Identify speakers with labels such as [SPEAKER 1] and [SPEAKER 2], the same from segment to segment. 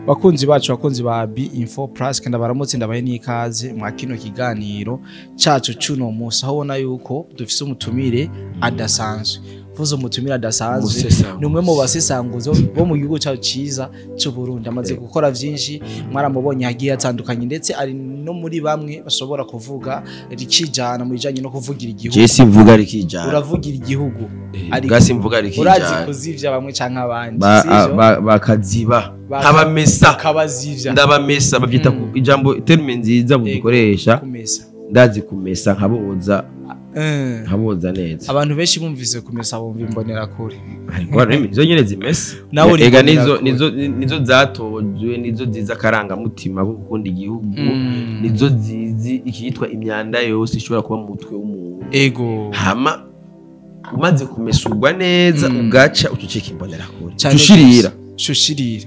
[SPEAKER 1] Bakunzi bacu, bakunzi ba B Info Plus, kandi baramutse, ndabaye n'ikaze mwa kino kiganiro cacu cuno munsi, aho ubona yuko dufise umutumire adasanzwe. Vuze umutumire adasanzwe, ni umwe mu basesanguzo bo mu gihugu cyacu ciza cy'u Burundi. Amaze gukora vyinshi, mwaramubonye hagiye atandukanye, ndetse ari no muri bamwe bashobora kuvuga rikijana mu bijanye no kuvugira igihugu.
[SPEAKER 2] Jesi mvuga rikijana.
[SPEAKER 1] Uravugira igihugu.
[SPEAKER 2] Ariko gasi mvuga rikijana.
[SPEAKER 1] Urazi kuzivya bamwe canke abandi.
[SPEAKER 2] Bakaziba. Nkabamesa.
[SPEAKER 1] Kabazivya.
[SPEAKER 2] Ndabamesa bavyita ijambo terme nziza budukoresha.
[SPEAKER 1] Kumesa.
[SPEAKER 2] Ndazi kumesa nkaboza. Nkaboza neza.
[SPEAKER 1] Abantu benshi bumvise kumesa bumva imbonera kure.
[SPEAKER 2] Ariko rero nizo nyene zimesa. Ega nizo zatojwe, nizo ziza karanga mutima gukunda igihugu, nizo zizi ikitwa imyanda yose ishobora kuba mu mutwe w'umuntu.
[SPEAKER 1] Ego.
[SPEAKER 2] Hama umaze kumesurwa neza ugaca ucucika imbonera kure. Ucushirira.
[SPEAKER 1] Shushirira.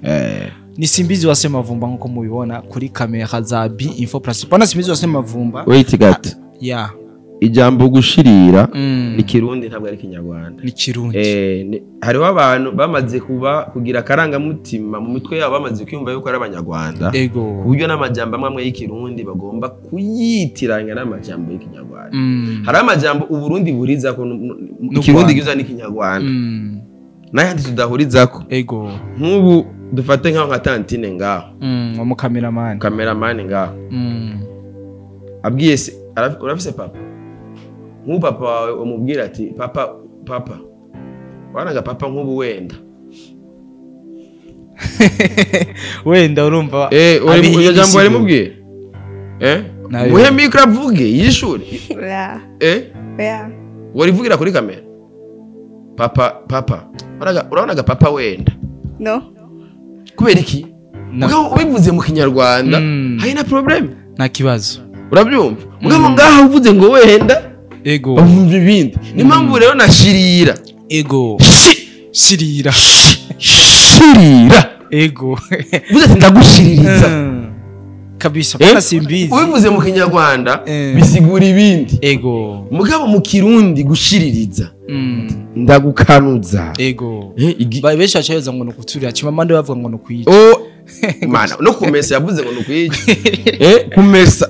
[SPEAKER 1] Ni Simbizi wa Semavumba nkuko mubibona kuri kamera za B Info Plus. Bwana Simbizi wa Semavumba.
[SPEAKER 2] Wait gato.
[SPEAKER 1] Yeah.
[SPEAKER 2] Ijambo gushirira ni Kirundi, ntabwo ari Kinyarwanda.
[SPEAKER 1] Ni Kirundi.
[SPEAKER 2] Hariho abantu bamaze kuba kugira karanga mutima mu mitwe yabo, bamaze kwiyumva yuko ari Abanyarwanda.
[SPEAKER 1] Ego.
[SPEAKER 2] Kuburyo n'amajambo amwe y'ikirundi bagomba kuyitiranya n'amajambo y'Ikinyarwanda. Hari amajambo Uburundi buriza ko Ikirundi giza n'Ikinyarwanda. N'ayandi tudahurizako.
[SPEAKER 1] Ego.
[SPEAKER 2] Nk'ubu dufate nkaho nka Tantine ngaho.
[SPEAKER 1] Mu cameraman.
[SPEAKER 2] Cameraman ngaho. Abwiye se urafise papa. Nk'ubu papa wawe umubwira ati papa papa wanaga papa nk'ubu wenda
[SPEAKER 1] wenda urumva
[SPEAKER 2] uri jambo wari mubwiye muhe micro avuge yishure.
[SPEAKER 3] Yeah.
[SPEAKER 2] Wari vugira kuri kamera papa papa wanaga papa wenda
[SPEAKER 3] no
[SPEAKER 2] kubera iki mugabo ubivuze mu Kinyarwanda hari na problem,
[SPEAKER 1] nta kibazo,
[SPEAKER 2] urabyumva. Mugabo ngaha uvuze ngo wenda
[SPEAKER 1] ego
[SPEAKER 2] bavumva ibindi. Ni mpamvu rero nashirira.
[SPEAKER 1] Ego. Shirira.
[SPEAKER 2] Shirira.
[SPEAKER 1] Ego.
[SPEAKER 2] Uvuze ati ndagushiririza.
[SPEAKER 1] Kabisa kwa Simbizi.
[SPEAKER 2] Ubivuze mu Kinyarwanda bisigura ibindi.
[SPEAKER 1] Ego.
[SPEAKER 2] Mugabo mu Kirundi gushiririza. Ndagukanuza.
[SPEAKER 1] Ego. Benshi bacayoza ngo nukuturira, Chimamanda bavuga ngo nukwica.
[SPEAKER 2] Oh mana no kumesa yavuze ngo nukwica. Kumesa.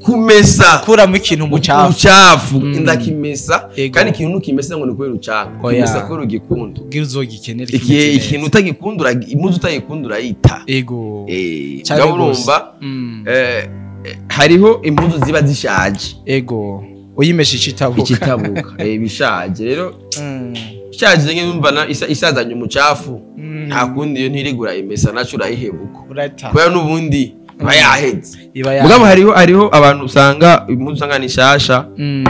[SPEAKER 2] Kumesa
[SPEAKER 1] kuramo ikintu mu
[SPEAKER 2] cyafu ndakimesa, kandi ikintu nukimesa ngo nikubera ucanga. Kumesa ko rugikunda.
[SPEAKER 1] Kugira uzogikenera
[SPEAKER 2] ikintu utagikundura, impuzu utayikundura yita.
[SPEAKER 1] Ego.
[SPEAKER 2] Urumva hariho impuzu ziba zishaje.
[SPEAKER 1] Ego. Uyimesha icitabuka.
[SPEAKER 2] Icitabuka. Bishaje rero. Ishaje nge numva isazanye umucafu. Nta kundi iyo ntirigura imesa nacu urayihebuko. Kubera n'ubundi iba yaheze. Mugabo hariho abantu usanga impuzu usanga ni shasha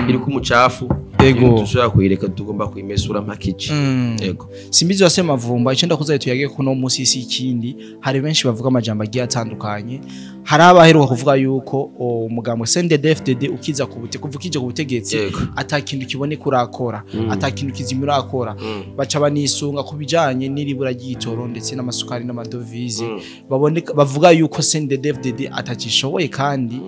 [SPEAKER 2] iri ku mucafu.
[SPEAKER 1] Ego.
[SPEAKER 2] Tushobora kuyireka tugomba kuyimesura mpakici. Ego.
[SPEAKER 1] Simbizi wa Semavumba icyo ndakuzaye tuyage kuno munsi isi ikindi, hari benshi bavuga amajambo agiye atandukanye. Hari abaheruka kuvuga yuko umugambo CNDD-FDD ukiza ku bute kuvuga kije ku butegetsi atakintu kiboneka urakora, atakintu kizimira urakora. Baca banisunga kubijanye n'iribura ry'igitoro ndetse n'amasukari n'amadovize. Baboneka bavuga yuko CNDD-FDD atacishoboye kandi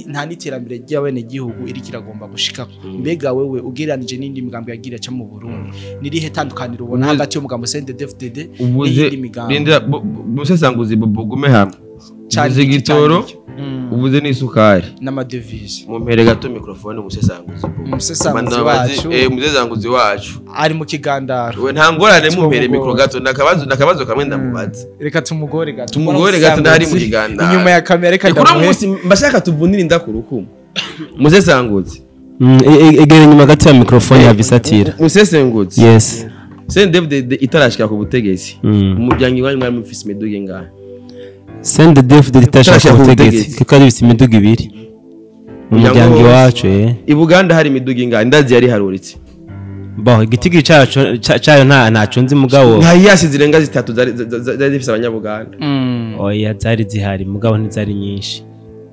[SPEAKER 1] nta niterambere ry'abene gihugu iri kiragomba gushika. Mbega wewe ugereranije n'indi migambo yagira ca mu Burundi, nirihe tandukaniro ubona hagati y'umugambo CNDD-FDD n'indi migambo?
[SPEAKER 2] Rindira musesanguzi bugume hamwe. Ubuze igitoro, ubuze n'isukari
[SPEAKER 1] n'amadevize.
[SPEAKER 2] Mumpere gato microphone umusesanguzi.
[SPEAKER 1] Umusesanguzi wacu.
[SPEAKER 2] Umusesanguzi wacu
[SPEAKER 1] ari mu kigandaro.
[SPEAKER 2] We nta ngorane, mumpere micro gato, ndakabazo kamwe ndamubaza.
[SPEAKER 1] Reka tumugore gato.
[SPEAKER 2] Tumugore gato ndari mu kigandaro.
[SPEAKER 1] Inyuma ya kamera reka ndamuhe.
[SPEAKER 2] Kuri munsi mbashaka tuvunira indakurukumu. Musesanguzi.
[SPEAKER 4] Egere nyuma gato ya microphone ya Visatira.
[SPEAKER 2] Musesanguzi.
[SPEAKER 4] Yes.
[SPEAKER 2] CNDD-FDD itarashika ku butegetsi. Umuryango iwanyu mwari mufise imiduga ingahe?
[SPEAKER 4] CNDD-FDD itarashika ku butegetsi kuko ari bisi imiduga ibiri mu muryango iwacu.
[SPEAKER 2] I Buganda hari imiduga ingahe? Ndazi yari haruritse.
[SPEAKER 4] Bo igitigi cyacu cyayo nta ntaco nzi mugabo.
[SPEAKER 2] Nta yasi zirenga zitatu zari zifise abanyabuganda.
[SPEAKER 4] Oya zari zihari mugabo ntizari nyinshi.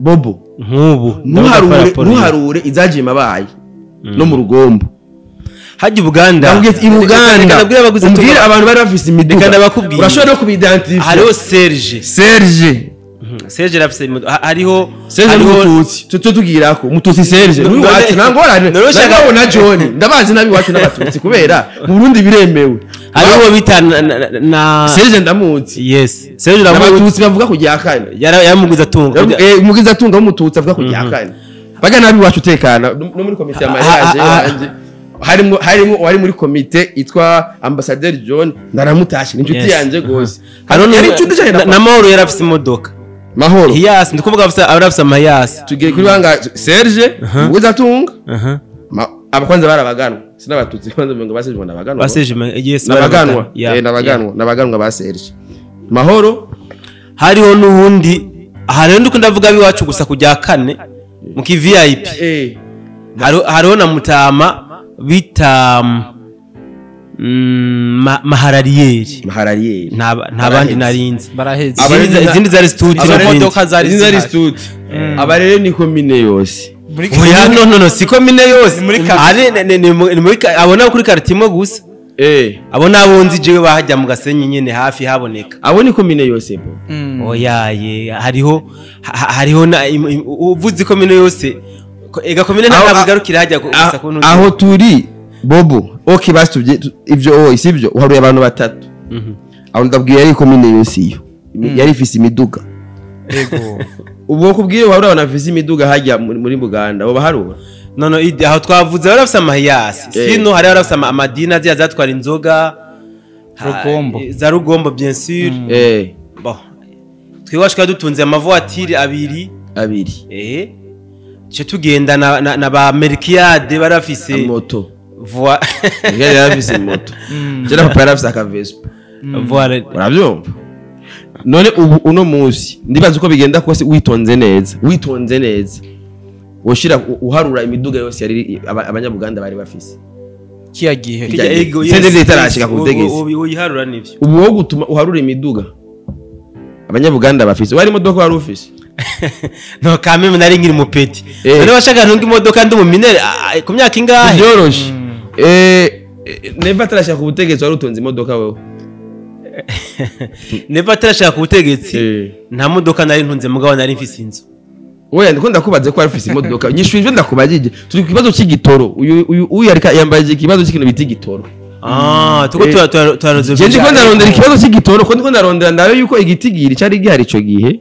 [SPEAKER 2] Bobo
[SPEAKER 4] nk'ubu
[SPEAKER 2] ntuharure izagiye mabaye no mu rugombo.
[SPEAKER 4] Haji Buganda.
[SPEAKER 2] I Buganda. Umbwira abantu bari bafise imiduga. Urashobora no kubidentify.
[SPEAKER 4] Hariho Serge.
[SPEAKER 2] Serge.
[SPEAKER 4] Serge rafise hariho
[SPEAKER 2] Serge n'umututsi. Tutugirako umututsi Serge. N'uwacu nangorane. Ndabona John. Ndabazi nabi wacu n'abatutsi kubera mu Burundi biremewe.
[SPEAKER 4] Hariho bita na
[SPEAKER 2] Serge ndamuzi.
[SPEAKER 4] Yes, Serge ndamuzi.
[SPEAKER 2] Abatutsi bavuga kujya kane.
[SPEAKER 4] Yaramuguza tunga.
[SPEAKER 2] Umugiza tunga w'umututsi avuga kujya kane. Baga nabi wacu tekana no muri komite ya mariage yanje. Harimo wari muri komite itwa Ambassadeur John ndaramutashe ni inshuti yanje gose.
[SPEAKER 4] Hariho inshuti cyane na Mahoro yarafise imodoka.
[SPEAKER 2] Mahoro.
[SPEAKER 4] Yes, ndikuvuga afise arafise amayasi.
[SPEAKER 2] Tugiye kuri banga Serge umugiza tunga. Abakwanza barabaganwa. Sinabatutsi kwanza ngo baseje nabaganwa.
[SPEAKER 4] Baseje yes
[SPEAKER 2] nabaganwa. Nabaganwa, nabaganwa ba Serge. Mahoro
[SPEAKER 4] hariho nubundi hariho ndiko ndavuga biwacu gusa kujya kane mu ki VIP. Hariho na Mutama bita Mahararieri.
[SPEAKER 2] Mahararieri.
[SPEAKER 4] Nta bandi narinzi.
[SPEAKER 1] Baraheze.
[SPEAKER 4] Izindi zari studio
[SPEAKER 1] imodoka zari
[SPEAKER 2] studio. Abarere ni komine yose.
[SPEAKER 4] Oya no si komine yose. Ari ni muri abona kuri quartier gusa. Abo nabonzi jewe bahajya mu Gasenyi nyene hafi haboneka.
[SPEAKER 2] Abo ni komine yose bo.
[SPEAKER 4] Oya ye hariho na uvuze komine yose. Ega komine ntabwo igarukira hajya gusa kuntu.
[SPEAKER 2] Aho turi Bobo. Okay basi ivyo oyi sivyo uharuye abantu batatu. Aho ndabwiye yari komine yose iyo. Yari ifise imiduga.
[SPEAKER 1] Yego.
[SPEAKER 2] Ubu kubwiye uharura abantu bafise imiduga hajya muri Buganda bo baharura.
[SPEAKER 4] No aho twavuze barafise amahiyasi. Sino hari barafise amadina ziya zatwara inzoga.
[SPEAKER 1] Rugombo.
[SPEAKER 4] Za Rugombo bien sûr. Bon. Twiwashika dutunze amavoitire abiri. Cyo tugenda na ba Melchiade barafise
[SPEAKER 2] moto.
[SPEAKER 4] Voilà.
[SPEAKER 2] Yari yarafise moto. Je na papa yarafise aka Vespa.
[SPEAKER 4] Voilà.
[SPEAKER 2] Urabyumva? None ubu uno munsi ndibaza uko bigenda kose witonze neza. Woshira uharura imiduga yose yari abanyabuganda bari bafise.
[SPEAKER 1] Kiya gihe.
[SPEAKER 2] Sende itarashika ku butegetsi.
[SPEAKER 4] Uyiharura nivyo.
[SPEAKER 2] Ubu wo gutuma uharura imiduga abanyabuganda bafise. Wari imodoka wari ufise?
[SPEAKER 4] No kameme nari nkiri mupeti. None bashaka ntunga imodoka ndi muminere ku myaka ingahe?
[SPEAKER 2] Byoroshe. Neva atarashaka ku butegetsi wari utunze imodoka wewe.
[SPEAKER 4] Neva atarashaka ku butegetsi nta modoka nari ntunze mugabo nari mfise inzu.
[SPEAKER 2] Oya ndiko ndakubaze ko ari mfise imodoka. Nyishuje ivyo ndakubajije. Turi ku kibazo cy'igitoro. Uyu arika yambaje ikibazo cy'ikintu bita igitoro.
[SPEAKER 4] Tuko turaroze.
[SPEAKER 2] Je ndiko ndarondera ikibazo cy'igitoro ko ndiko ndarondera ndabe yuko igitigiri cari gihari ico gihe.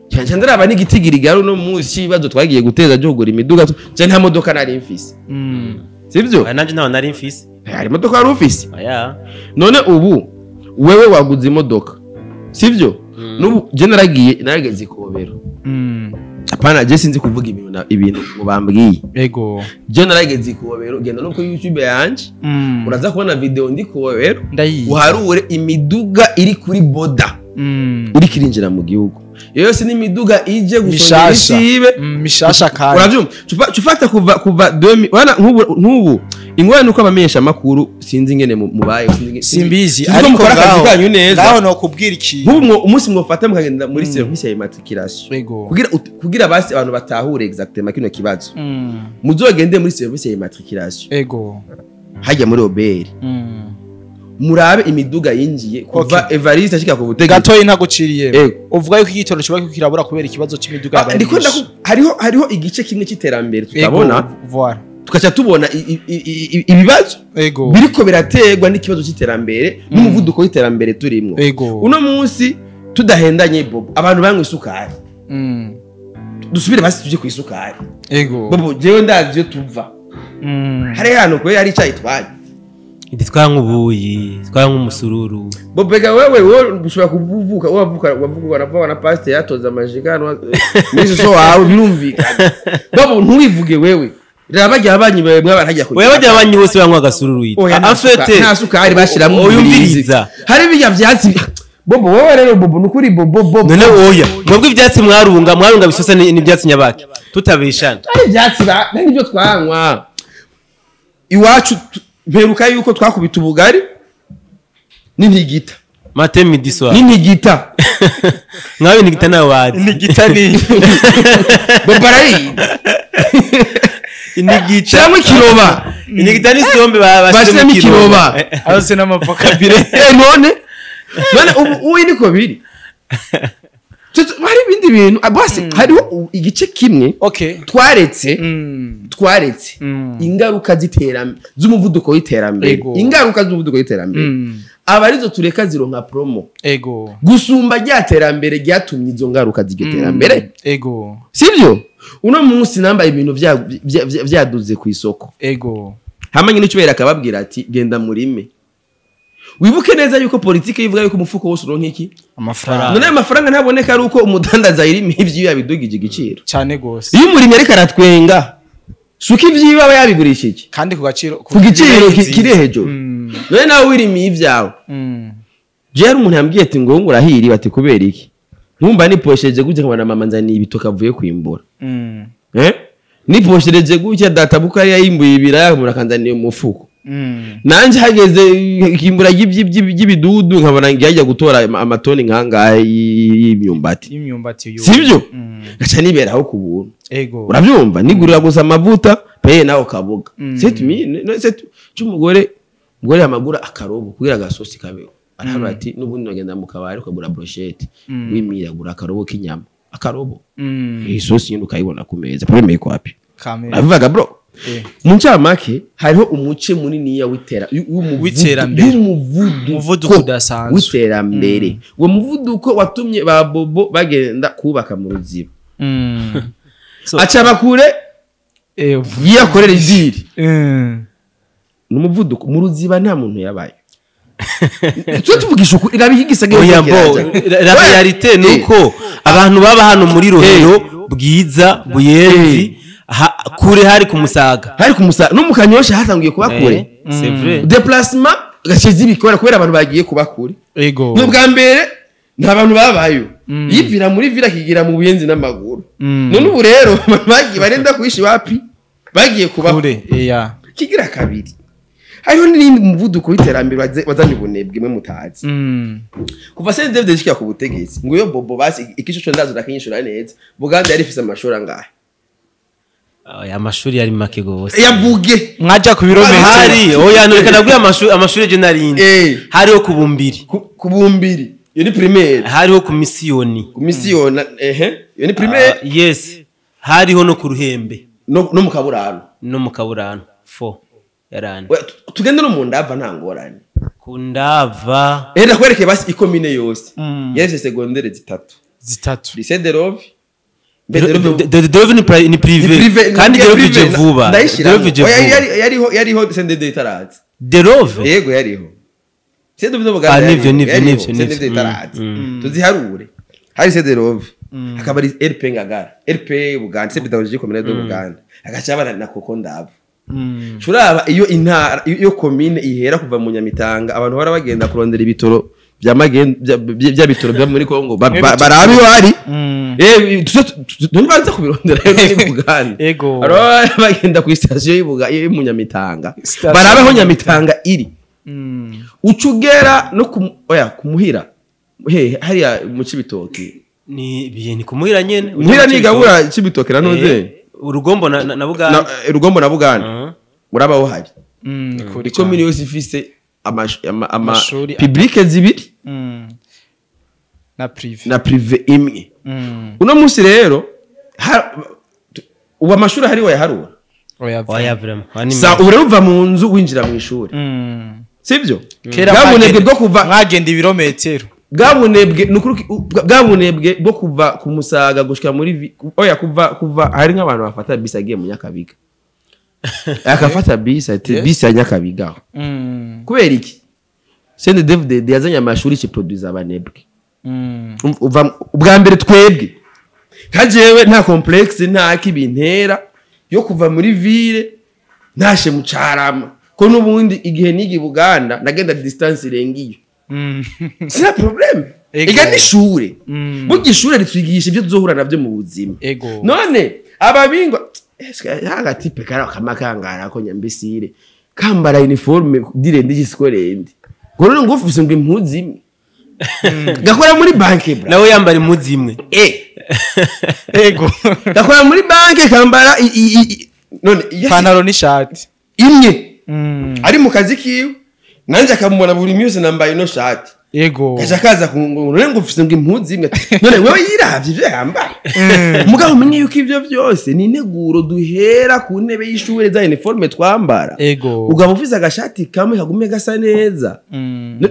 [SPEAKER 2] Cyane ndaraba n'igitigiri gari no munsi ibibazo twagiye guteza byo kugura imiduga. Je nta modoka nari mfise. Sivyo?
[SPEAKER 4] Nanje nta nari mfise.
[SPEAKER 2] Hari imodoka wari ufise?
[SPEAKER 4] Oya.
[SPEAKER 2] None ubu wewe waguze imodoka. Sivyo? Nubu je naragiye narageze ikobero. Apana je sinzi kuvuga ibintu ngo bambwiye.
[SPEAKER 1] Yego.
[SPEAKER 2] Je narageze ikobero genda no kuri YouTube yanje. Uraza kubona video ndi kobero. Uharure imiduga iri kuri boda. Iri kirinjira mu gihugu. Yose ni imiduga ije gusonga isibe
[SPEAKER 1] mishasha kandi.
[SPEAKER 2] Uravyumva? Cufata kuva 2000 wana nkubu ingorane nuko abamenyesha makuru sinzi ingene mubaye
[SPEAKER 1] simbizi ariko
[SPEAKER 2] mukora kanyu neza.
[SPEAKER 1] Ngaho no kubwira iki.
[SPEAKER 2] Nkubu umunsi mwofata mukagenda muri service ya immatriculation. Kugira basi abantu batahure exactement kino kibazo. Muzogende muri service ya immatriculation.
[SPEAKER 1] Ego.
[SPEAKER 2] Hajya muri OBR. Murabe imiduga yinjiye kuva Evariste ashika ku butegetsi.
[SPEAKER 1] Gatoyi ntaguciriye. Uvuga yuko igitoro kiba kirabura kubera ikibazo cy'imiduga
[SPEAKER 2] yabaye. Ndiko hariho igice kimwe cy'iterambere tutabona.
[SPEAKER 1] Voilà.
[SPEAKER 2] Tukaca tubona ibibazo biriko biraterwa n'ikibazo cy'iterambere n'umuvuduko w'iterambere turimo. Uno munsi tudahendanye Bobo abantu banywa isukari. Dusubire basi tuje ku isukari. Bobo jewe ndazi yo tuva. Hari hano ko yari icyayi twaye.
[SPEAKER 4] Twanywa nk'ubuyi, twanywa nk'umusururu.
[SPEAKER 2] Bobega wewe ushobora kuvuka wavuka na pastor yatoza amajigano muri so wawe birumvikana. Bobo ntuwivuge wewe. Rabajya abanyi bawe mwabarajya
[SPEAKER 4] kugira. Oya bajya abanyi bose banywa agasururu yitwa. Afete
[SPEAKER 2] nta sukari bashiramo
[SPEAKER 4] uyumviriza.
[SPEAKER 2] Hari bijya vyatsi. Bobo wowe rero Bobo nukuri Bobo Bobo.
[SPEAKER 4] None oya. Mwebwe ivyatsi mwarunga bisosa ni ivyatsi nyabaki. Tutabishana.
[SPEAKER 2] Ari ivyatsi ba nibyo twanywa. Iwacu mperuka yuko twakubita ubugari n'intigita.
[SPEAKER 4] Matin midi soir.
[SPEAKER 2] N'intigita.
[SPEAKER 4] Mwabe intigita nawe wazi.
[SPEAKER 1] Intigita ni
[SPEAKER 2] Bobo arayizi.
[SPEAKER 4] Intigita
[SPEAKER 2] cyangwa ikiroba.
[SPEAKER 4] Intigita ni sombe
[SPEAKER 2] bashiremo ikiroba.
[SPEAKER 1] Aho se n'amavokabire.
[SPEAKER 2] None ubu uyu niko biri. Hari ibindi bintu abasi hariho igice kimwe twaretse ingaruka z'iterambere z'umuvuduko w'iterambere, ingaruka z'umuvuduko w'iterambere abarizo tureka zironka promo
[SPEAKER 1] ego
[SPEAKER 2] gusumba rya terambere ryatumye izo ngaruka z'iryo terambere
[SPEAKER 1] ego.
[SPEAKER 2] Sivyo? Uno munsi nambaye ibintu vyaduze ku isoko
[SPEAKER 1] ego,
[SPEAKER 2] hamwe n'icubera akababwira ati genda murime. Wibuke neza yuko politike ivuga yuko umufuko wose uronka iki
[SPEAKER 1] amafaranga.
[SPEAKER 2] None amafaranga ntaboneka ari uko umudandaza irimi ivyo yabidugije igiciro
[SPEAKER 1] cyane gose.
[SPEAKER 2] Iyo umurimyi ariko aratwenga suko ivyo aba yabigurishije
[SPEAKER 1] kandi ku gaciro
[SPEAKER 2] ku giciro kiri hejuru. None nawe wirimiye ivyawe. Je umuntu yambwiye ati ngo ngurahiri bati kubera iki? Nkumba niposheje gutya nkabona mama nzaniye ibitoka avuye kwimbura. Niposhereje gutya data buka yayimbuye ibiraya murakanzaniye umufuko. Nanje hageze ikimbura ry'ibidudu nkabona ngiye gutora amatoni nkangahe y'imyumbati.
[SPEAKER 1] Y'imyumbati yo.
[SPEAKER 2] Sivyo? Gaca niberaho ku buntu.
[SPEAKER 1] Ego.
[SPEAKER 2] Urabyumva nigurira gusa amavuta peye nawe kaboga. C'est mi c'est cy'umugore umugore yamagura akarobo kugira agasosi kabeho. Aravuga ati nubundi nagenda mu kabari ukagura brochette wimira gura akarobo k'inyama. Akarobo. Isosi yindi ukayibona ku meza. Problème iko wapi? Abivuga bro. Mu ncamake hariho umuce munini ya witera
[SPEAKER 1] w'iterambere umuvuduko udasanzwe
[SPEAKER 2] w'iterambere. Uwo muvuduko watumye ba Bobo bagenda kubaka mu ruziba. Aca bakure yiyakorera iziri. N'umuvuduko mu ruziba nta muntu yabaye. Twe tuvugisha ukuri irabihigisage.
[SPEAKER 4] Oya bo la réalité nuko abantu baba hano muri Rohero Bwiza Buyenzi kure hari kumusaga.
[SPEAKER 2] Hari kumusaga no mukanyosha hatangiye kuba kure.
[SPEAKER 4] C'est vrai.
[SPEAKER 2] Déplacement gashize ibikora kubera abantu bagiye kuba kure.
[SPEAKER 1] Ego.
[SPEAKER 2] N'ubwa mbere nta bantu babayo. Yivira muri villa kigira mu Buyenzi n'amaguru. None ubu rero bagiye barenda kwishi wapi? Bagiye kuba
[SPEAKER 1] kure. Yeah.
[SPEAKER 2] Kigira kabiri. Hariho n'indi muvuduko w'iterambere wazanye ubunebwe mwe mutazi. Kuva se David yishika ku butegetsi ngo yo Bobo basi ikisho ndazo ndakinyishura neza. Buganda yari ifise amashuri angahe?
[SPEAKER 4] Oya amashuri yari make gose.
[SPEAKER 2] Yavuge
[SPEAKER 1] mwaja ku birometero.
[SPEAKER 4] Hari oya nureka nabwiye amashuri je narindi. Hariho kubumbiri.
[SPEAKER 2] Kubumbiri. Iyo ni primaire.
[SPEAKER 4] Hariho ku misiyoni.
[SPEAKER 2] Ku misiyoni iyo ni primaire.
[SPEAKER 4] Yes. Hariho no ku Ruhembe.
[SPEAKER 2] No mu Kaburano.
[SPEAKER 4] No mu Kaburano 4. Yarani.
[SPEAKER 2] Tugende no mu ndava nta ngorane.
[SPEAKER 4] Ku ndava.
[SPEAKER 2] Ndakwereke basi ikomine yose. Yarese secondaire zitatu. Lycée de Rove.
[SPEAKER 4] De ni privé. Kandi de Rove je vuba. De Rove je vuba.
[SPEAKER 2] Yariho CNDD itaraza.
[SPEAKER 4] De Rove?
[SPEAKER 2] Yego yariho. CNDD Buganda.
[SPEAKER 4] Nivyo nivyo.
[SPEAKER 2] CNDD itaraza. Tuziharure. Hari lycée de Rove. Hakaba ari RP Ngagara. RP Buganda, c'est pédagogique communale de Buganda. Agaca abana na koko ndava. Turaba iyo intara iyo commune ihera kuva mu Nyamitanga abantu bara bagenda kurondera ibitoro bya magenda bya bitoro bya muri Kongo barabi wari ntibanze kubirondera rero ni Buganda.
[SPEAKER 1] Ego.
[SPEAKER 2] Bagenda ku station y'Ibuga yo mu Nyamitanga barabe aho Nyamitanga iri. Ucugera no oya kumuhira he hariya mu Cibitoki
[SPEAKER 4] ni biye ni kumuhira nyene
[SPEAKER 2] muhira ni gabura Cibitoki nanoze
[SPEAKER 4] Urugombo na Buganda.
[SPEAKER 2] Urugombo na Buganda. Murabaho hari. Ikomine yose ifise ama public zibiri
[SPEAKER 1] na privé.
[SPEAKER 2] Na privé imwe. Uno munsi rero ubu amashuri hari wayaharura.
[SPEAKER 4] Oya vraiment.
[SPEAKER 2] Sa ubu rero uva mu nzu winjira mu ishuri. Sivyo? Bwabunebwe bwo kuva
[SPEAKER 1] mwagenda ibirometero.
[SPEAKER 2] Bwabunebwe nukuri bwabunebwe bwo kuva ku Musaga gushika muri oya kuva hari nk'abantu bafata bisi agiye mu Nyakabiga. Akafata bisi ati bisi ya Nyakabiga. Kubera iki? CNDD yazanye amashuri ci produce abanebwe. Ubwa mbere twebwe kajewe nta complexe nta kibintera yo kuva muri ville ntashe mu Carama ko nubundi igihe nigi Buganda nagenda distance irengiyo. C'est un problème. Ega ni shure. Burya ishure ritwigisha ibyo tuzohura navyo mu buzima. None ababingwa agatipe kara kamakangara ko nyambisire kambara uniforme dirende giskorende. Ngo none ngo ufise ngo impuzu imwe. Gakora muri banke bra.
[SPEAKER 4] Nawe yambara impuzu imwe.
[SPEAKER 1] Ego.
[SPEAKER 2] Gakora muri banke kambara none
[SPEAKER 1] pantaro n'ishati
[SPEAKER 2] imwe. Ari mu kazi kiwe. Nanje akamubona buri minsi nambaye no shati.
[SPEAKER 1] Yego.
[SPEAKER 2] Kaja kaza none ngo ufise ngo impuzu imwe, none wewe yiravye ivyo yambaye. Mugabo umenye yuko ivyo vyose ni integuro duhera ku ntebe y'ishure za uniforme twambara.
[SPEAKER 1] Ego.
[SPEAKER 2] Ugaba ufise agashati kamwe kagume gasa neza.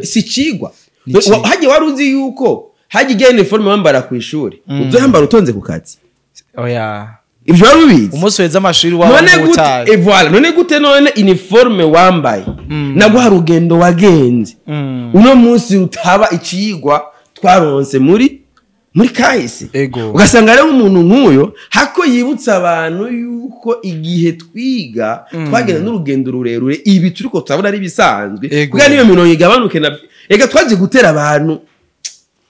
[SPEAKER 2] Si cigwa. Hagiye wari uzi yuko hagiye igihe uniforme wambara ku ishuri, uzoyambara utonze ku kazi.
[SPEAKER 1] Oya.
[SPEAKER 2] Ivyo wari ubizi.
[SPEAKER 1] Umunsi weza amashuri wawe
[SPEAKER 2] utazi. Et voilà, none gute none uniforme wambaye nagwa rugendo wagenze. Uno munsi utaba icigwa twaronse muri kahise. Ugasanga rero umuntu nk'uyo hako yibutsa abantu yuko igihe twiga twagenda n'urugendo rurerure, ibi turiko turabona ari bisanzwe. Kugira niyo mirongo igabanuke na ega twaje gutera abantu.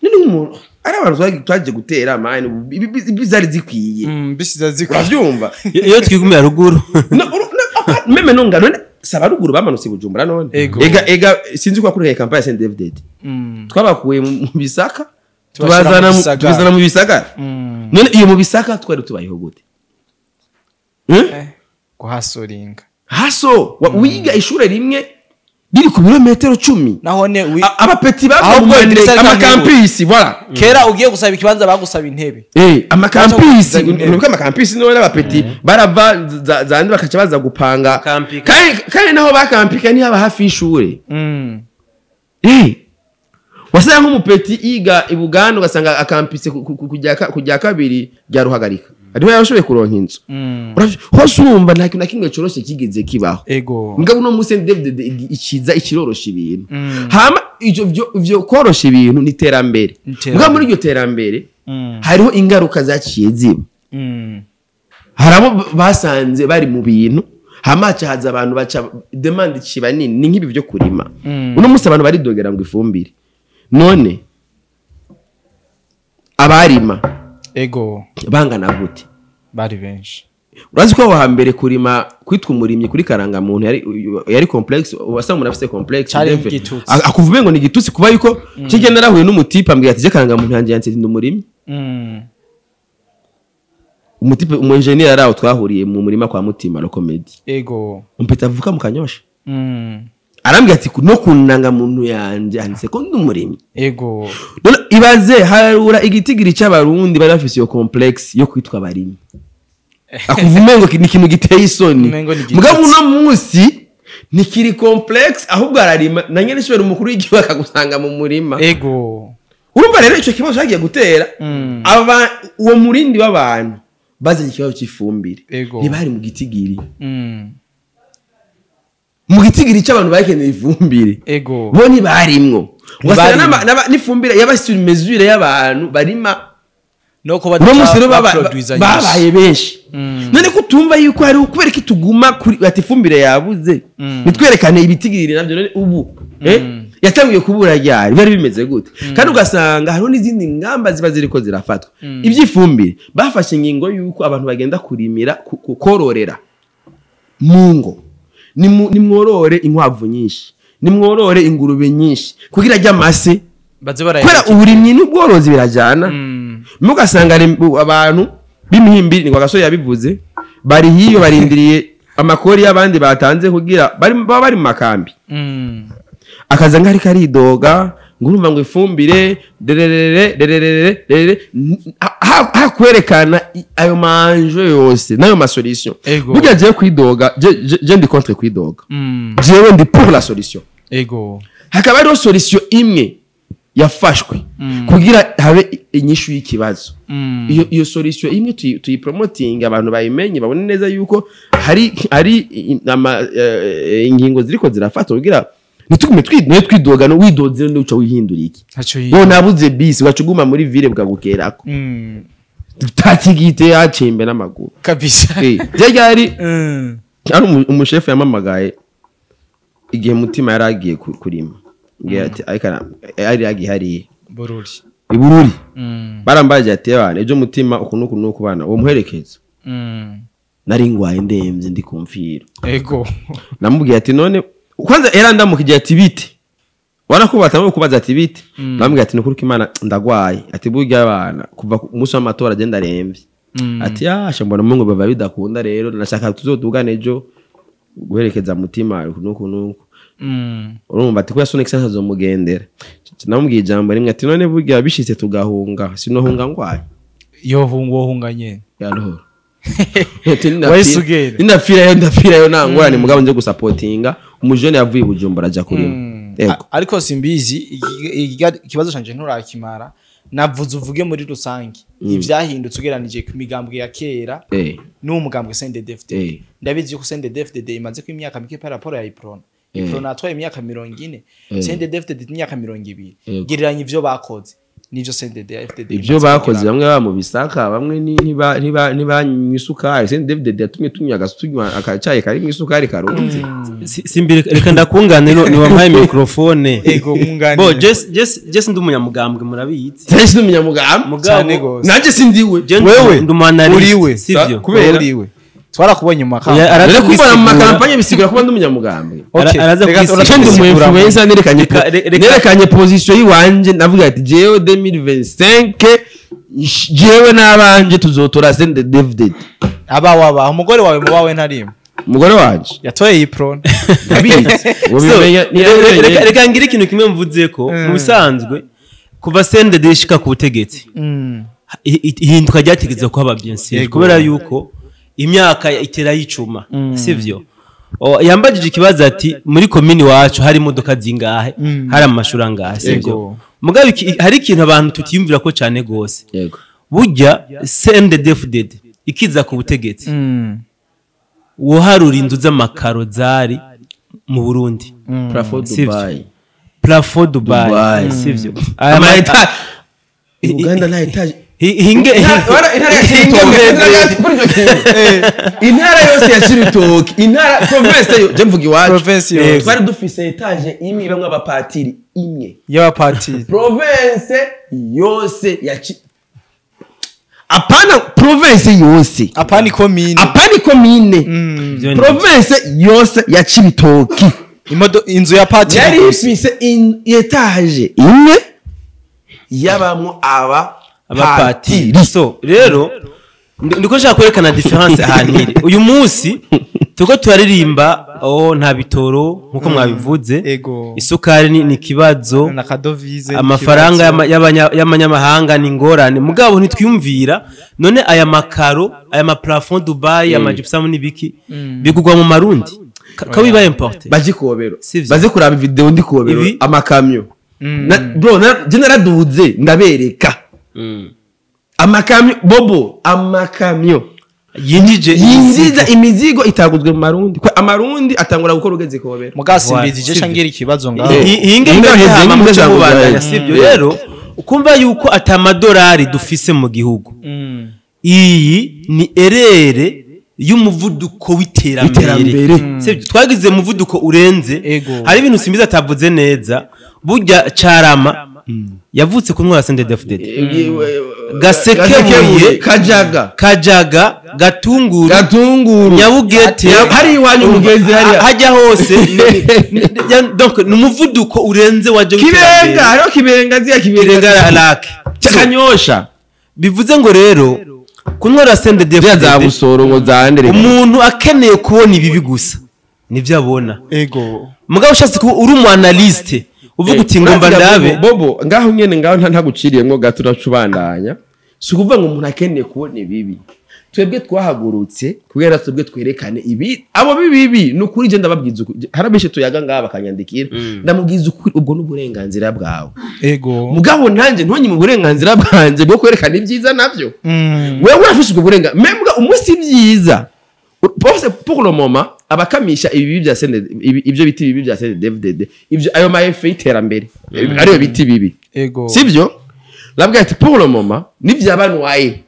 [SPEAKER 2] None umuntu ari abantu twaje gutera mine bizari zikwiye.
[SPEAKER 1] Bisiza zikwiye.
[SPEAKER 2] Uravyumva?
[SPEAKER 4] Iyo twigumira ruguru.
[SPEAKER 2] Meme nonga none saba ruguru bamanutse Bujumbura none. Ega sinzi ko akuriye campagne ya CNDD-FDD. Twabakuye mu bisaka tubazana mu bisaka. None iyo mu bisaka twari tubayeho gute?
[SPEAKER 1] Kuhasoringa.
[SPEAKER 2] Haso wiga ishure rimwe riri ku birometero 10.
[SPEAKER 1] Nahone
[SPEAKER 2] abapeti bava mu amakampisi voilà.
[SPEAKER 1] Kera ugiye gusaba ikibanza bagusaba intebe.
[SPEAKER 2] Amakampisi nuko amakampisi none abapeti barava zandi bakaca baza gupanga. Kandi naho bakampika ni haba hafi y'ishure. Wasanga nk'umupeti yiga i Buganda ugasanga akampise kujya kabiri rya Ruhagarika. Ariho yarashoboye kuronka inzu. Hose urumva nta kintu na kimwe coroshe kigeze kibaho. Mugabo uno munsi CNDD-FDD ikiza ikirorosha ibintu. Hama ivyo korosha ibintu ni terambere. Mugabo muri iryo terambere hariho ingaruka zaciye ziba. Harabo basanze bari mu bintu, hama haza abantu baca demande ciba nini, ni nk'ibi byo kurima. Uno munsi abantu baridogera ngo ifumbire. None abarima
[SPEAKER 1] ego
[SPEAKER 2] bangana gute?
[SPEAKER 1] Bari benshi.
[SPEAKER 2] Urazi ko aho hambere kurima kwitwa umurimyi kuri karanga muntu yari complex, wasanga umuntu afise complex akuvume ngo ni igitutsi kuba yuko kigenda narahuye n'umutipe ambwira ati je karanga muntu yanje yanse ndi umurimyi. Umutipe umu engineer araho twahuriye mu murima kwa Mutima lo comedy.
[SPEAKER 1] Ego.
[SPEAKER 2] Umpeta avuka mu Kanyosha. Arambwira ati no kunanga muntu yanje handitse ko ndi umurimyi.
[SPEAKER 1] Ego.
[SPEAKER 2] None ibaze harura igitigiri cy'abarundi bari bafise iyo complex yo kwitwa abarimyi. Akuvume ngo ni ikintu giteye isoni. Mugabo uno munsi nikiri complex ahubwo ararima na nyene shobera umukuru w'igihugu akagusanga mu murima.
[SPEAKER 1] Ego.
[SPEAKER 2] Urumva rero ico kibazo cyagiye gutera aba uwo murindi w'abantu bazanye ikibazo cy'ifumbire. Ntibari mu gitigiri. Mu gitigiri cy'abantu bakeneye ifumbire.
[SPEAKER 1] Ego.
[SPEAKER 2] Bo ntibarimwo. Ugasanga n'ifumbire yaba sur mesure y'abantu barima
[SPEAKER 1] no ko
[SPEAKER 2] babaye benshi. None ko tumva yuko hari kubera ki tuguma kuri ati ifumbire yabuze. Nitwerekane ibitigiri navyo none ubu. Yatangiye kubura ryari bari bimeze gute? Kandi ugasanga hariho n'izindi ngamba ziba ziriko zirafatwa. Iby'ifumbire bafashe ingingo yuko abantu bagenda kurimira kororera mu ngo. Nimworore inkwavu nyinshi, nimworore ingurube nyinshi kugira ajya amase kubera uburimyi n'ubworozi birajyana. Mugasanga abantu b'imihimbiri ni kwa gasore yabivuze bari hiyo barindiriye amakori y'abandi batanze kugira bari mu makambi. Akaza ngari karidoga ngo urumva ngo ifumbire dererere dererere hakwerekana ayo manjo yose nayo ma solution. Burya je kwidoga je ndi contre kwidoga. Jewe ndi pour la solution.
[SPEAKER 1] Ego.
[SPEAKER 2] Hakaba hariho solution imwe yafashwe kugira habe inyishu y'ikibazo. Iyo solution imwe tuyipromoting abantu bayimenye babone neza yuko hari ingingo ziriko zirafatwa kugira nitugume twidoga no widoze no uca wihindura iki. Yo nabuze bisi wacuguma muri ville bwagukerako. Tatigite yacembe n'amaguru.
[SPEAKER 1] Kabisa.
[SPEAKER 2] Ryari ari umushefu yamamagaye igihe Mutima yaragiye kurima. Ngiye ati ariko ari yagiye hariye.
[SPEAKER 1] Bururi.
[SPEAKER 2] Ibururi. Barambaje ati abana ejo Mutima ukuntu kuno kubana uwo muherekeza. Nari ngwaye ndemvye ndi kumfira.
[SPEAKER 1] Ego.
[SPEAKER 2] Namubwiye ati none kwanza era ndamukije ati bite. Warakubatamo kubaza ati bite. Namubwiye ati nukuri ko Imana ndagwaye. Ati burya abana kuva umunsi w'amatora agenda aremvye. Ati yasha mbona mungu bava bidakunda rero nashaka tuzodugana ejo guherekeza Mutima nuko nuko. Urumva ati ko son excellence azomugendera. Namubwiye ijambo rimwe ati none burya bishitse tugahunga, sinohunga ngwaye.
[SPEAKER 1] Yohunga nyene.
[SPEAKER 2] Yalho.
[SPEAKER 1] Wayisugere.
[SPEAKER 2] Ndafira yo nangorane mugabo nje gusapotinga umujene yavuye Bujumbura aja kurima.
[SPEAKER 1] Ariko simbizi ikibazo canje nturakimara navuze uvuge muri rusange ivyahindutse ugeranije ku migambwe ya kera n'umugambwe CNDD-FDD. Ndabizi yuko CNDD-FDD imaze ku imyaka mike par rapport ya Iprona. Iprona atwaye imyaka 40, CNDD-FDD imyaka 20. Gereranya ivyo bakoze nivyo CNDD-FDD
[SPEAKER 2] ivyo bakoze bamwe ba mu bisaka bamwe ntibanywa isukari. CNDD-FDD yatumye tunywa agasunywa akacaye kari mu isukari karunze.
[SPEAKER 4] Simbire reka ndakungane ni wampaye microphone.
[SPEAKER 1] Ego mwunganire.
[SPEAKER 4] Bo just ndi umunyamugambwe murabizi.
[SPEAKER 2] Just ndi umunyamugambwe
[SPEAKER 1] cyane gose.
[SPEAKER 2] Nanje sindiwe.
[SPEAKER 1] Wewe
[SPEAKER 4] ndi sivyo?
[SPEAKER 1] Kubera uriwe. Twarakubonye mu makampanye.
[SPEAKER 2] Rero kubona mu makampanye bisigura kuba ndi umunyamugambwe.
[SPEAKER 4] Araza
[SPEAKER 2] kwisigura. Ndi mu influencer nerekanye position yiwanje navuga ati jewe 2025 jewe nabanje tuzotora CNDD-FDD.
[SPEAKER 1] Aba umugore wawe mu bawe ntarimo.
[SPEAKER 2] Umugore wanje
[SPEAKER 1] yatoye Iprona.
[SPEAKER 2] Ndabizi.
[SPEAKER 4] Reka ngira ikintu kimwe mvuze ko mu bisanzwe kuva CNDD ishika ku butegetsi ihinduka ryategetswe ko haba bien sûr kubera yuko imyaka itera yicuma sivyo. Yambajije ikibazo ati muri komini wacu hari imodoka zingahe hari amashuri angahe sivyo. Mugabe hari ikintu abantu tutiyumvira ko cyane gose. Burya CNDD-FDD ikiza ku butegetsi woharura inzu z'amakaro zari mu Burundi.
[SPEAKER 2] Plafond Dubai.
[SPEAKER 4] Plafond Dubai sivyo.
[SPEAKER 2] Ama etage Uganda na etage
[SPEAKER 4] hinge
[SPEAKER 2] intara yose ya Cibitoke, intara province yo je mvuga iwacu twari dufise etage imwe ibamwe abapatiri imwe
[SPEAKER 1] y'abapatiri
[SPEAKER 2] province yose ya apana province yose
[SPEAKER 1] apana commune
[SPEAKER 2] province yose ya Cibitoke
[SPEAKER 1] inzu ya patiri
[SPEAKER 2] yari ifise etage imwe yabamwo abapatiri.
[SPEAKER 4] So rero ndiko nshaka kwerekana difference ahantu uyu munsi tuko turaririmba nta bitoro nkuko mwabivuze, isukari ni kibazo, amafaranga y'abanyamahanga ni ngorane, mugabo ntitwiyumvira none aya makaro aya ma plafond Dubai ama gypsum n'ibiki bigugwa mu marundi kawiba importe
[SPEAKER 2] baje kobero baze kuraba video ndi kobero amakamyo bro je naraduze ndabereka amakamyo bobo amakamyo yinjiza imizigo itaguzwe mu marundi kwa amarundi atangura gukora ugeze kobera
[SPEAKER 1] mugasimbizi je shangira ikibazo ngaho
[SPEAKER 4] hinge hama sivyo. Rero ukumva yuko atamadolari dufise mu gihugu iyi ni erere y'umuvuduko w'iterambere sivyo. Twagize umuvuduko urenze. Hari ibintu simbiza atavuze neza. Burya Carama yavutse ku ntwara CNDD-FDD, Gasekebuye, Kajaga, Gatunguru, Nyabugete,
[SPEAKER 2] hari iwanyu mugenzi hari
[SPEAKER 4] hajya hose. Donc numuvuduko urenze waje
[SPEAKER 2] Kibenga, hariho Kibenga ziya Kibenga
[SPEAKER 4] lake
[SPEAKER 2] Kanyosha.
[SPEAKER 4] Bivuze ngo rero ku ntwara CNDD-FDD
[SPEAKER 2] za Busoro ngo zandere
[SPEAKER 4] umuntu akeneye kubona ibibi gusa nivyo abona.
[SPEAKER 1] Ego
[SPEAKER 4] mugabo ushatse kuba uri umu analyste uvuga uti ngomba ndabe
[SPEAKER 2] bobo ngaho nyene ngaho ntaguciriyemwo gato uracubandanya. Si ukuvuga ngo umuntu akeneye kubona ibibi, twebwe twahagurutse kubera twebwe twerekane ibi abo bibi nukuri je ndababwiza ukuri. Harabishe tuyaga ngaha bakanyandikira ndamubwiza ukuri, ubwo n'uburenganzira bwawe.
[SPEAKER 1] Ego
[SPEAKER 2] mugabo nanje ntonyi mu burenganzira bwanje bwo kwerekana ibyiza navyo. Wewe urafise ubwo burenganzira membwa umunsi ibyiza pour le moment abakamisha ibibi bya CNDD ibyo biti bibi bya CNDD-FDD ibyo ayo ma effet iterambere ariyo biti bibi.
[SPEAKER 1] Ego
[SPEAKER 2] sivyo labwa ati pour le moment nivyabanwaye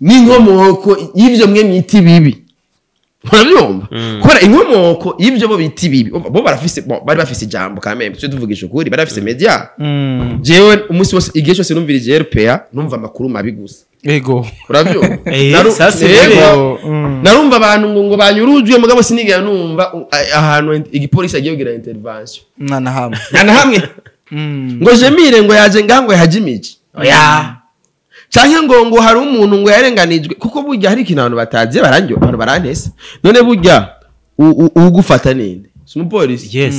[SPEAKER 2] n'inkomoko y'ivyo mwe mwiti bibi. Murabyumva kubera inkomoko y'ivyo bo biti bibi bo barafise bari bafise ijambo quand même tuvugisha ukuri bari bafise media. Jewe umunsi wose igihe cyose numvirije RPA numva amakuru mabi gusa.
[SPEAKER 1] Ego
[SPEAKER 2] urabyumva narumva abantu ngo banyurujwe mugabo sinigera numva ahantu igipolisi agiye kugira intervention
[SPEAKER 1] na
[SPEAKER 2] hamwe ngo Jemire ngo yaje ngangwe hajimije oya canke ngo hari umuntu ngo yarenganijwe kuko burya hari ikintu abantu batazi barangyo abantu barantese none burya ugufata ninde Si umupolisi?
[SPEAKER 4] Yes.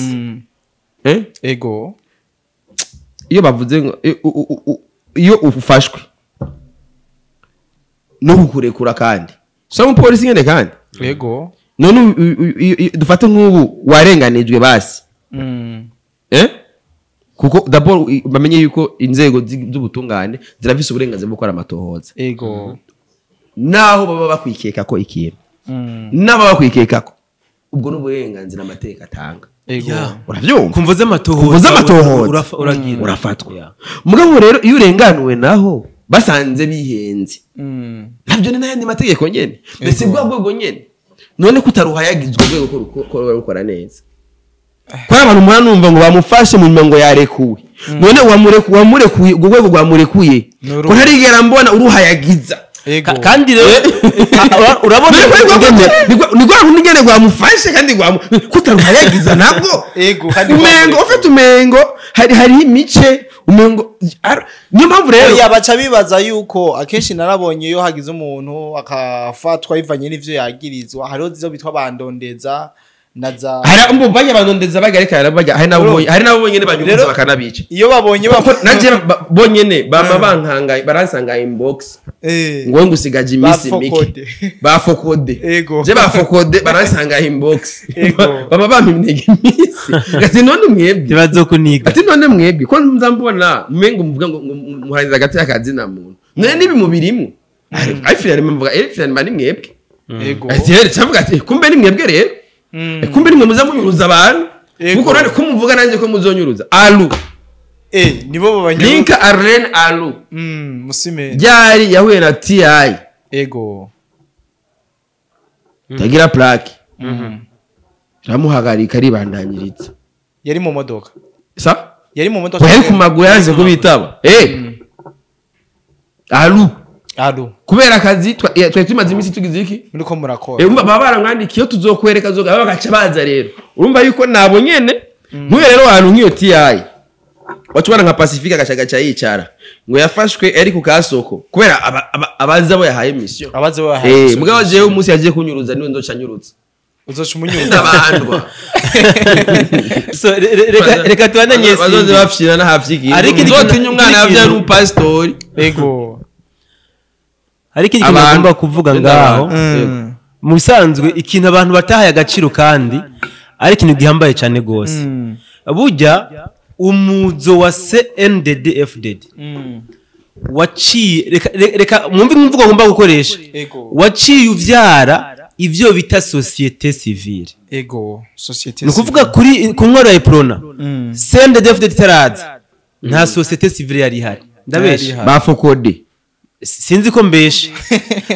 [SPEAKER 1] Ego.
[SPEAKER 2] Iyo bavuze ngo iyo ufashwe no kukurekura kandi si umupolisi nyene kandi.
[SPEAKER 1] Ego.
[SPEAKER 2] None dufate nk'ubu warenganijwe basi. Kuko d'abord bamenye yuko inzego z'ubutungane zirafise uburenganzira bwo gukora amatohoza.
[SPEAKER 1] Ego.
[SPEAKER 2] Naho baba bakwikeka ko ikintu. Nabo bakwikeka ko ubwo n'uburenganzira amateka atanga.
[SPEAKER 1] Ego.
[SPEAKER 2] Uravyumva?
[SPEAKER 4] Kumva z'amatohoza
[SPEAKER 2] uragira urafatwa. Mugabo rero iyo urenganuwe naho basanze bihenze. Navyo ni n'ayandi mategeko nyene. Mbese bwa bwego nyene. None kutaruhayagizwe rwego ko rukora neza. Kwa abantu muranumva ngo bamufashe mu nyuma ngo yarekuwe. None wamurekuye ubwo rwego rwamurekuye. Ko ntarigera mbona uruhayagiza.
[SPEAKER 4] Kandi rero urabona
[SPEAKER 2] ni rwa rundi nyene rwamufashe kandi kutaruhayagiza nabwo.
[SPEAKER 1] Ego kandi
[SPEAKER 2] umengo ufite umengo hari imice umengo niyo mpamvu rero
[SPEAKER 1] yabaca bibaza yuko akenshi narabonye iyo hagize umuntu akafatwa bivanye n'ivyo yagirizwa hariho zizo bitwa bandondeza naza
[SPEAKER 2] hari bajya bandondeza bagareka bajya hari nabo bonyene banyuza bakanabica
[SPEAKER 1] iyo babonye
[SPEAKER 2] nanje bonyene bama bankangaye baransanga inbox ngo ngusigaje iminsi mike bafokode je bafokode baransanga inbox baba bampimnega iminsi ati none mwebwe
[SPEAKER 4] bazokuniga
[SPEAKER 2] ati none mwebwe ko nzambona mwengo muvuga ngo muharanira hagati y'akazi na muntu none nibi mubirimo ari finale mvuga finale mba ni mwebwe ati rero cyavuga ati kumbe ni mwebwe rero kumbe nimwe muza munyuruza abantu kuko none kumuvuga nanje ko muzonyuruza alu
[SPEAKER 1] nibo babanyuruza
[SPEAKER 2] Linka Arlene alu
[SPEAKER 1] musime
[SPEAKER 2] ryari yahuye na TI.
[SPEAKER 1] Ego.
[SPEAKER 2] Tagira plaque. Ramuhagarika ribandanyiritsa.
[SPEAKER 1] Yari mu modoka.
[SPEAKER 2] Sa?
[SPEAKER 1] Yari mu modoka.
[SPEAKER 2] Yari ku maguru yanze kubitaba. Alu.
[SPEAKER 1] Alu.
[SPEAKER 2] Kubera akazi twari tumaze iminsi tugize iki?
[SPEAKER 1] Muriko murakora.
[SPEAKER 2] Urumva baba baramwandikiye tuzokwereka zoga bagaca baza rero. Urumva yuko nabo nyene nkuye rero ahantu nkiyo TI. Wacubana nka Pacifique agashagaca yicara. Ngo yafashwe ari ku kasoko kubera abaza bo yahaye mission.
[SPEAKER 1] Abaza bo yahaye.
[SPEAKER 2] Mugabo jewe umunsi yagiye kunyuruza niwe nzoca nyurutsa.
[SPEAKER 1] Uzoca umunyuruza.
[SPEAKER 2] Ndabandwa.
[SPEAKER 4] So reka tubandanye
[SPEAKER 2] bazoze bafyina na hafyigiye. Nzotinya umwana yavyara umupastori.
[SPEAKER 1] Ego.
[SPEAKER 4] Ariko ikintu agomba kuvuga ngaho mu bisanzwe ikintu abantu batahaye agaciro kandi ari ikintu gihambaye cyane gose. Burya umuzo wa CNDD-FDD waciye reka mwumve imvugo ngomba gukoresha waciye uvyara ivyo bita société civile.
[SPEAKER 1] Ego société.
[SPEAKER 4] Ni kuvuga kuri ku nkoro ya Iprona CNDD-FDD itaraza nta société civile yari ihari. Ndabesha
[SPEAKER 2] bafokode
[SPEAKER 4] sinzi ko mbeshe.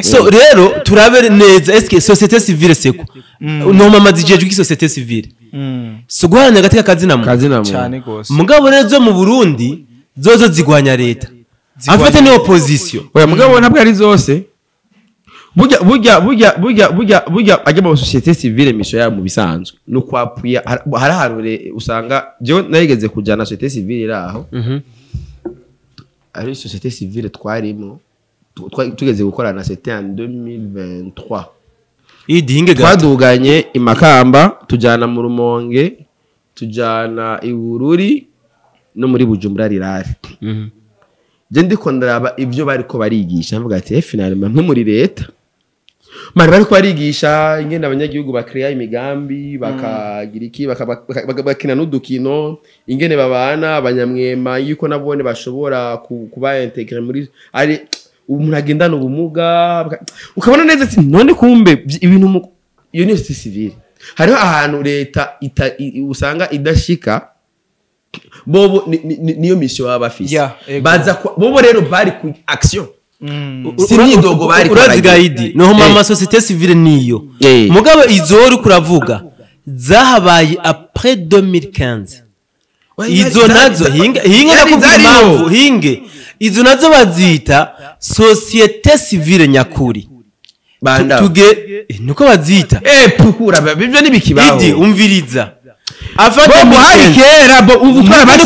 [SPEAKER 4] So rero turabe neza eske société civile seko no mama zijejwe ki société civile so guhana gateka kazina mu
[SPEAKER 1] cyane gose.
[SPEAKER 4] Mugabo rero zo mu Burundi zozo zigwanya leta afite ni opposition.
[SPEAKER 2] Oya mugabo ntabwo ari zose. Burya burya burya burya burya burya ajya mu société civile mission ya mu bisanzwe no kwapuya hari ahantu usanga je narigeze kujana société civile iraho ari société civile twarimo tugeze gukorana c'était en 2023.
[SPEAKER 4] Idihinge
[SPEAKER 2] twaduganye imakamba tujana mu Rumonge tujana ibururi no muri Bujumbura rirari. Je ndiko ndaraba ivyo bariko barigisha mvuga ati finalement mwe muri leta mari bariko barigisha ingene abanyagihugu bakreya imigambi bakagira iki bakina n'udukino ingene babana abanyamwema yuko nabone bashobora kuba integre muri ari umuntu agendana ubumuga ukabona neza ati none kumbe ibintu iyo ni société civile. Hariho ahantu leta usanga idashika bobo niyo mission baba bafise baza bobo rero bari ku action si myidogo bari
[SPEAKER 4] uraziga ID no mama société civile niyo mugabo izo uri kuravuga zahabaye après 2015 izo nazo hinge nakubwira impamvu hinge izo nazo bazita société civile nyakuri tuge nuko bazita
[SPEAKER 2] pukura bivyo nibikibaho
[SPEAKER 4] idi umviriza
[SPEAKER 2] afata bobo hari kera bo ubu twara bari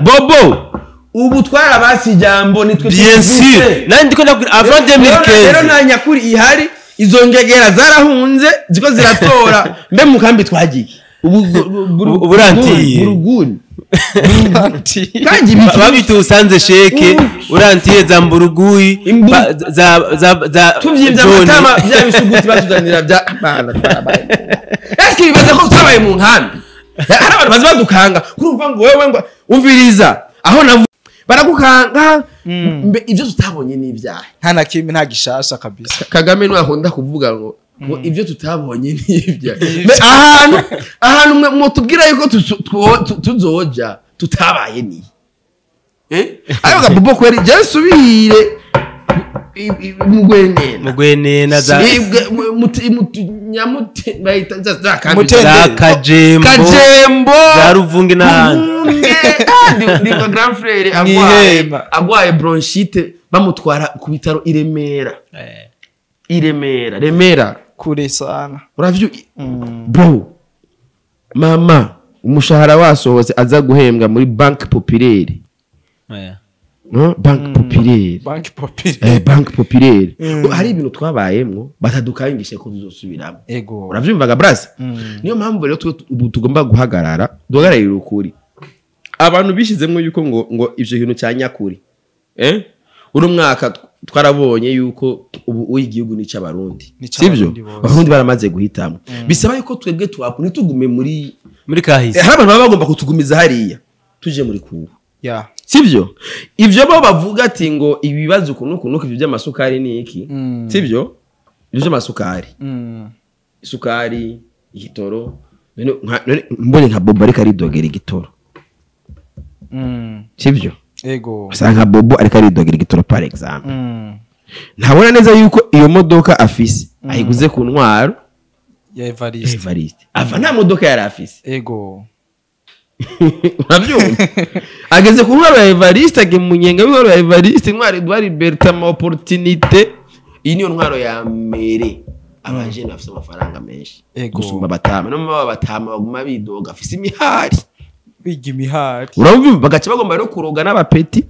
[SPEAKER 2] bobo ubu twara basi jambo nitwe
[SPEAKER 4] bien sûr nandi ndiko ndakubwira avant 2015
[SPEAKER 2] rero na nyakuri ihari izo ngegera zarahunze ziko ziratora mbe mukambi twagiye
[SPEAKER 4] Uburantiye.
[SPEAKER 2] Buruguni. Kandi
[SPEAKER 4] babitusanze sheke urantiye za mburuguyi za
[SPEAKER 2] tuvyimbye amatama bya bisuguti batuzanira bya bana twarabaye. Eske bibaza ko twabaye mu nkambi? Hari abantu bazi badukanga kurumva ngo wewe ngo umviriza aho navu baragukanga mbe ivyo tutabonye n'ivyaha.
[SPEAKER 1] Nta na kimwe, nta gishasha kabisa.
[SPEAKER 2] Kagame niwe akunda kuvuga ngo ivyo tutabonye n'ivyaha. Ahantu mutubwira yuko tuzoja tutabaye ni. Ayo gabobo kweri je subire mugwenena
[SPEAKER 4] za
[SPEAKER 2] nyamute bayita za
[SPEAKER 4] Kajembo za Ruvunge n'ahandi.
[SPEAKER 2] Ndi grand frère agwaye bronchite bamutwara ku bitaro i Remera. I Remera
[SPEAKER 1] kure sana.
[SPEAKER 2] Uravyo bro mama umushahara wasohotse aza guhembwa muri Banque Populaire. Banque Populaire.
[SPEAKER 1] Banque Populaire.
[SPEAKER 2] Banque Populaire. Hari ibintu twabayemwo batadukangishe ko bizosubiramo. Uravyumvaga brasa? Niyo mpamvu rero ubu tugomba guhagarara, duhagararira ukuri. Abantu bishizemwo yuko ngo ivyo bintu cya nyakuri. Uno mwaka twarabonye yuko ubu igihugu ni c'abarundi. Sivyo? Abarundi baramaze guhitamo. Bisaba yuko twebwe twakuni tugume muri
[SPEAKER 4] kahise.
[SPEAKER 2] Hari abantu baba bagomba kutugumiza hariya. Tuje muri kuba.
[SPEAKER 1] Yeah.
[SPEAKER 2] Sivyo? Ivyo bo bavuga ati ngo ibibazo ukuntu ivyo by'amasukari ni iki? Sivyo? Ivyo by'amasukari. Isukari, igitoro. None mbonye nka Bobo ariko aridogera igitoro. Sivyo?
[SPEAKER 1] Ego.
[SPEAKER 2] Usanga nka Bobo ariko aridogera igitoro par exemple. Ntabona neza yuko iyo modoka afise ayiguze ku ntwaro
[SPEAKER 1] ya Evariste.
[SPEAKER 2] Ava nta modoka yari afise.
[SPEAKER 1] Ego.
[SPEAKER 2] Uravyumva? Ageze ku ntwaro ya Evariste, age mu nyenga w'intwaro ya Evariste, intwaro Edouard Bertin ama opportunité. Iyi niyo ntwaro ya mbere. Abajene bafise amafaranga menshi gusumba batama. No mama batama baguma bidoga afise imihari.
[SPEAKER 1] Biga imihari.
[SPEAKER 2] Uravyumva? Bagaca bagomba rero kuroga n'abapeti.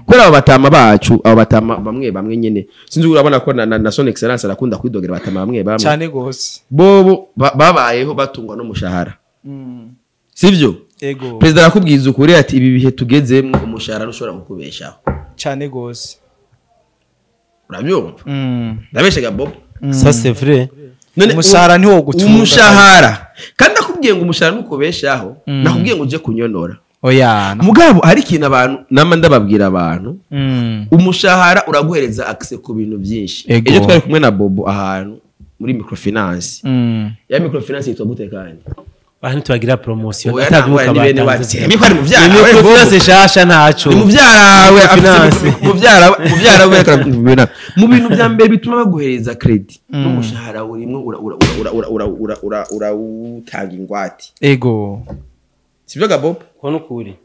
[SPEAKER 2] Kubera abo batama bacu, abo batama bamwe nyene. Sinzi urabona ko na Son Excellence arakunda kwidogera batama bamwe.
[SPEAKER 1] Cyane gose.
[SPEAKER 2] Bobo babayeho batungwa n'umushahara. Sivyo?
[SPEAKER 1] Ego.
[SPEAKER 2] President arakubwiza ukuri ati ibi bihe tugezemwo umushahara ushobora kukubeshaho.
[SPEAKER 1] Cyane gose.
[SPEAKER 2] Urabyumva? Ndabeshega Bob.
[SPEAKER 4] Ça c'est vrai.
[SPEAKER 1] Umushahara ntiwo gutunga.
[SPEAKER 2] Umushahara. Kandi akubwiye ngo umushahara nukubeshaho, nakubwiye ngo uje kunyonora.
[SPEAKER 1] Oya.
[SPEAKER 2] Mugabo hari ikintu abantu nama ndababwira abantu. Umushahara uraguhereza access ku bintu byinshi. Ejo twari kumwe na Bobo ahantu muri microfinance. Ya microfinance yitwa gute kandi?
[SPEAKER 4] Abantu tubagira promotion atavuka
[SPEAKER 2] batanze. Miko ari muvyara
[SPEAKER 4] we. Shasha ntaco.
[SPEAKER 2] Ni muvyara we muvyara we mu bintu bya mbere bituma baguhereza credit n'umushahara urimwo ura ura utanga ingwate.
[SPEAKER 1] Ego.
[SPEAKER 2] Sivyo Gabo?
[SPEAKER 4] Ko nukuri.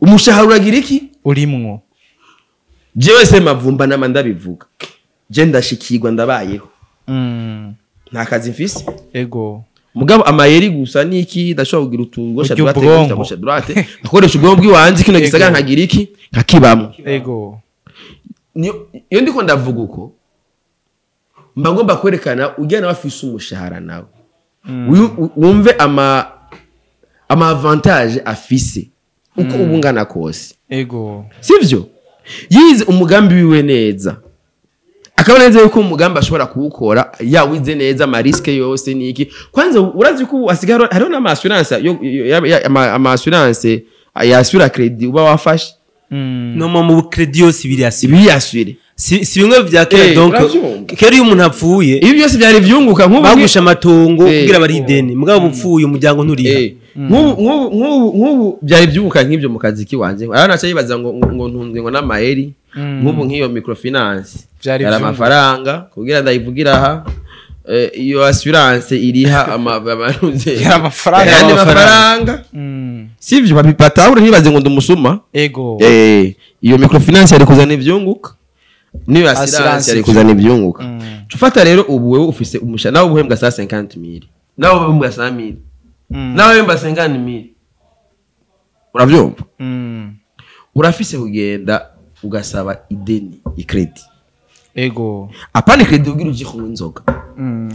[SPEAKER 2] Umushahara uragira iki?
[SPEAKER 1] Urimwo.
[SPEAKER 2] Jewe se mavumba nama ndabivuga. Je ndashikirwa ndabayeho. Nta kazi mfise.
[SPEAKER 1] Ego.
[SPEAKER 2] Mugabo amayeri gusa niki ndashobora kugira utugosha droite gosha droite akoresha ubwonko bwiwanze kino gisagara nkagira iki nkakibamo.
[SPEAKER 1] Ego.
[SPEAKER 2] Iyo ndiko ndavuga uko mba ngomba kwerekana ujyana bafise umushahara nawe. Wumve ama avantage afise uko ubungana kose.
[SPEAKER 1] Ego.
[SPEAKER 2] Sivyo? Yize umugambi wiwe neza. Akabona neza yuko umugambi ashobora kuwukora yawize neza ama risk yose niki. Kwanza urazi ko asigara hariho n'ama assurance ama assurance yasura credit uba wafashe.
[SPEAKER 4] No mu credit yose biri asure. Si bimwe vya kera donc kera iyo umuntu apfuye
[SPEAKER 2] ibi byose byari vyunguka nk'ubu
[SPEAKER 4] bagusha amatungo kugira bari ideni mugabo upfuye umuryango nturiha.
[SPEAKER 2] Nk'ubu byari vyunguka nk'ibyo mu kazi kiwanje. Aho naca yibaza ngo ntunzwe ngo n'amaheri nk'ubu nk'iyo microfinance yari amafaranga kugira ndayivugira aha iyo assurance iriha amafaranga sivyo babipatahura ntibaze ngo ndumusuma.
[SPEAKER 1] Ego.
[SPEAKER 2] Iyo microfinance yari kuzana ivyunguka niyo assurance yari kuzana ivyunguka. Ufata rero ubu wewe ufise umushahara nawe ubuhembwa 150,000 nawe ubuhembwa 100,000 nawe ubuhembwa 50,000 uravyumva? Urafise kugenda ugasaba ideni i credit
[SPEAKER 1] Ego.
[SPEAKER 2] Apana credit ugira uje kunywa inzoga.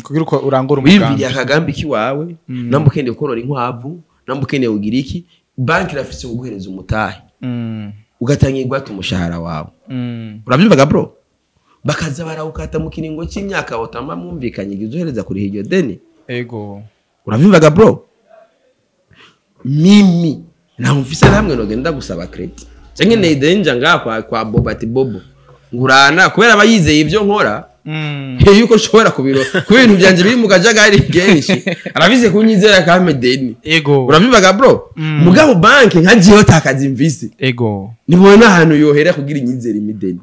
[SPEAKER 1] Kugira uko urangura umugambi.
[SPEAKER 2] Wiyumviriye akagambi kiwawe, namba ukeneye korora inkwavu, namba ukeneye ugira iki, banki irafise kuguhereza umutahe. Ugatanga ingwate umushahara wawe. Uravyumvaga bro? Bakaza barawukata mu kiringo cy'imyaka otama mwumvikanye igizohereza kuri iryo deni.
[SPEAKER 1] Ego.
[SPEAKER 2] Uravyumvaga bro? Mimi namufise namwe nogenda gusaba credit. Canke nedenja ngaha kwa Bobo ati Bobo ngurana kubera abayizeye ibyo nkora. Yuko nshobora kubiro kubera ibintu byanje biri mu kajagari kenshi arabize kunyizera kame deni.
[SPEAKER 1] Ego.
[SPEAKER 2] Uravyumvaga bro? Mugabo banki nkagiye takaza imvisi.
[SPEAKER 1] Ego.
[SPEAKER 2] Nibona ahantu yohera kugira inyizere imideni.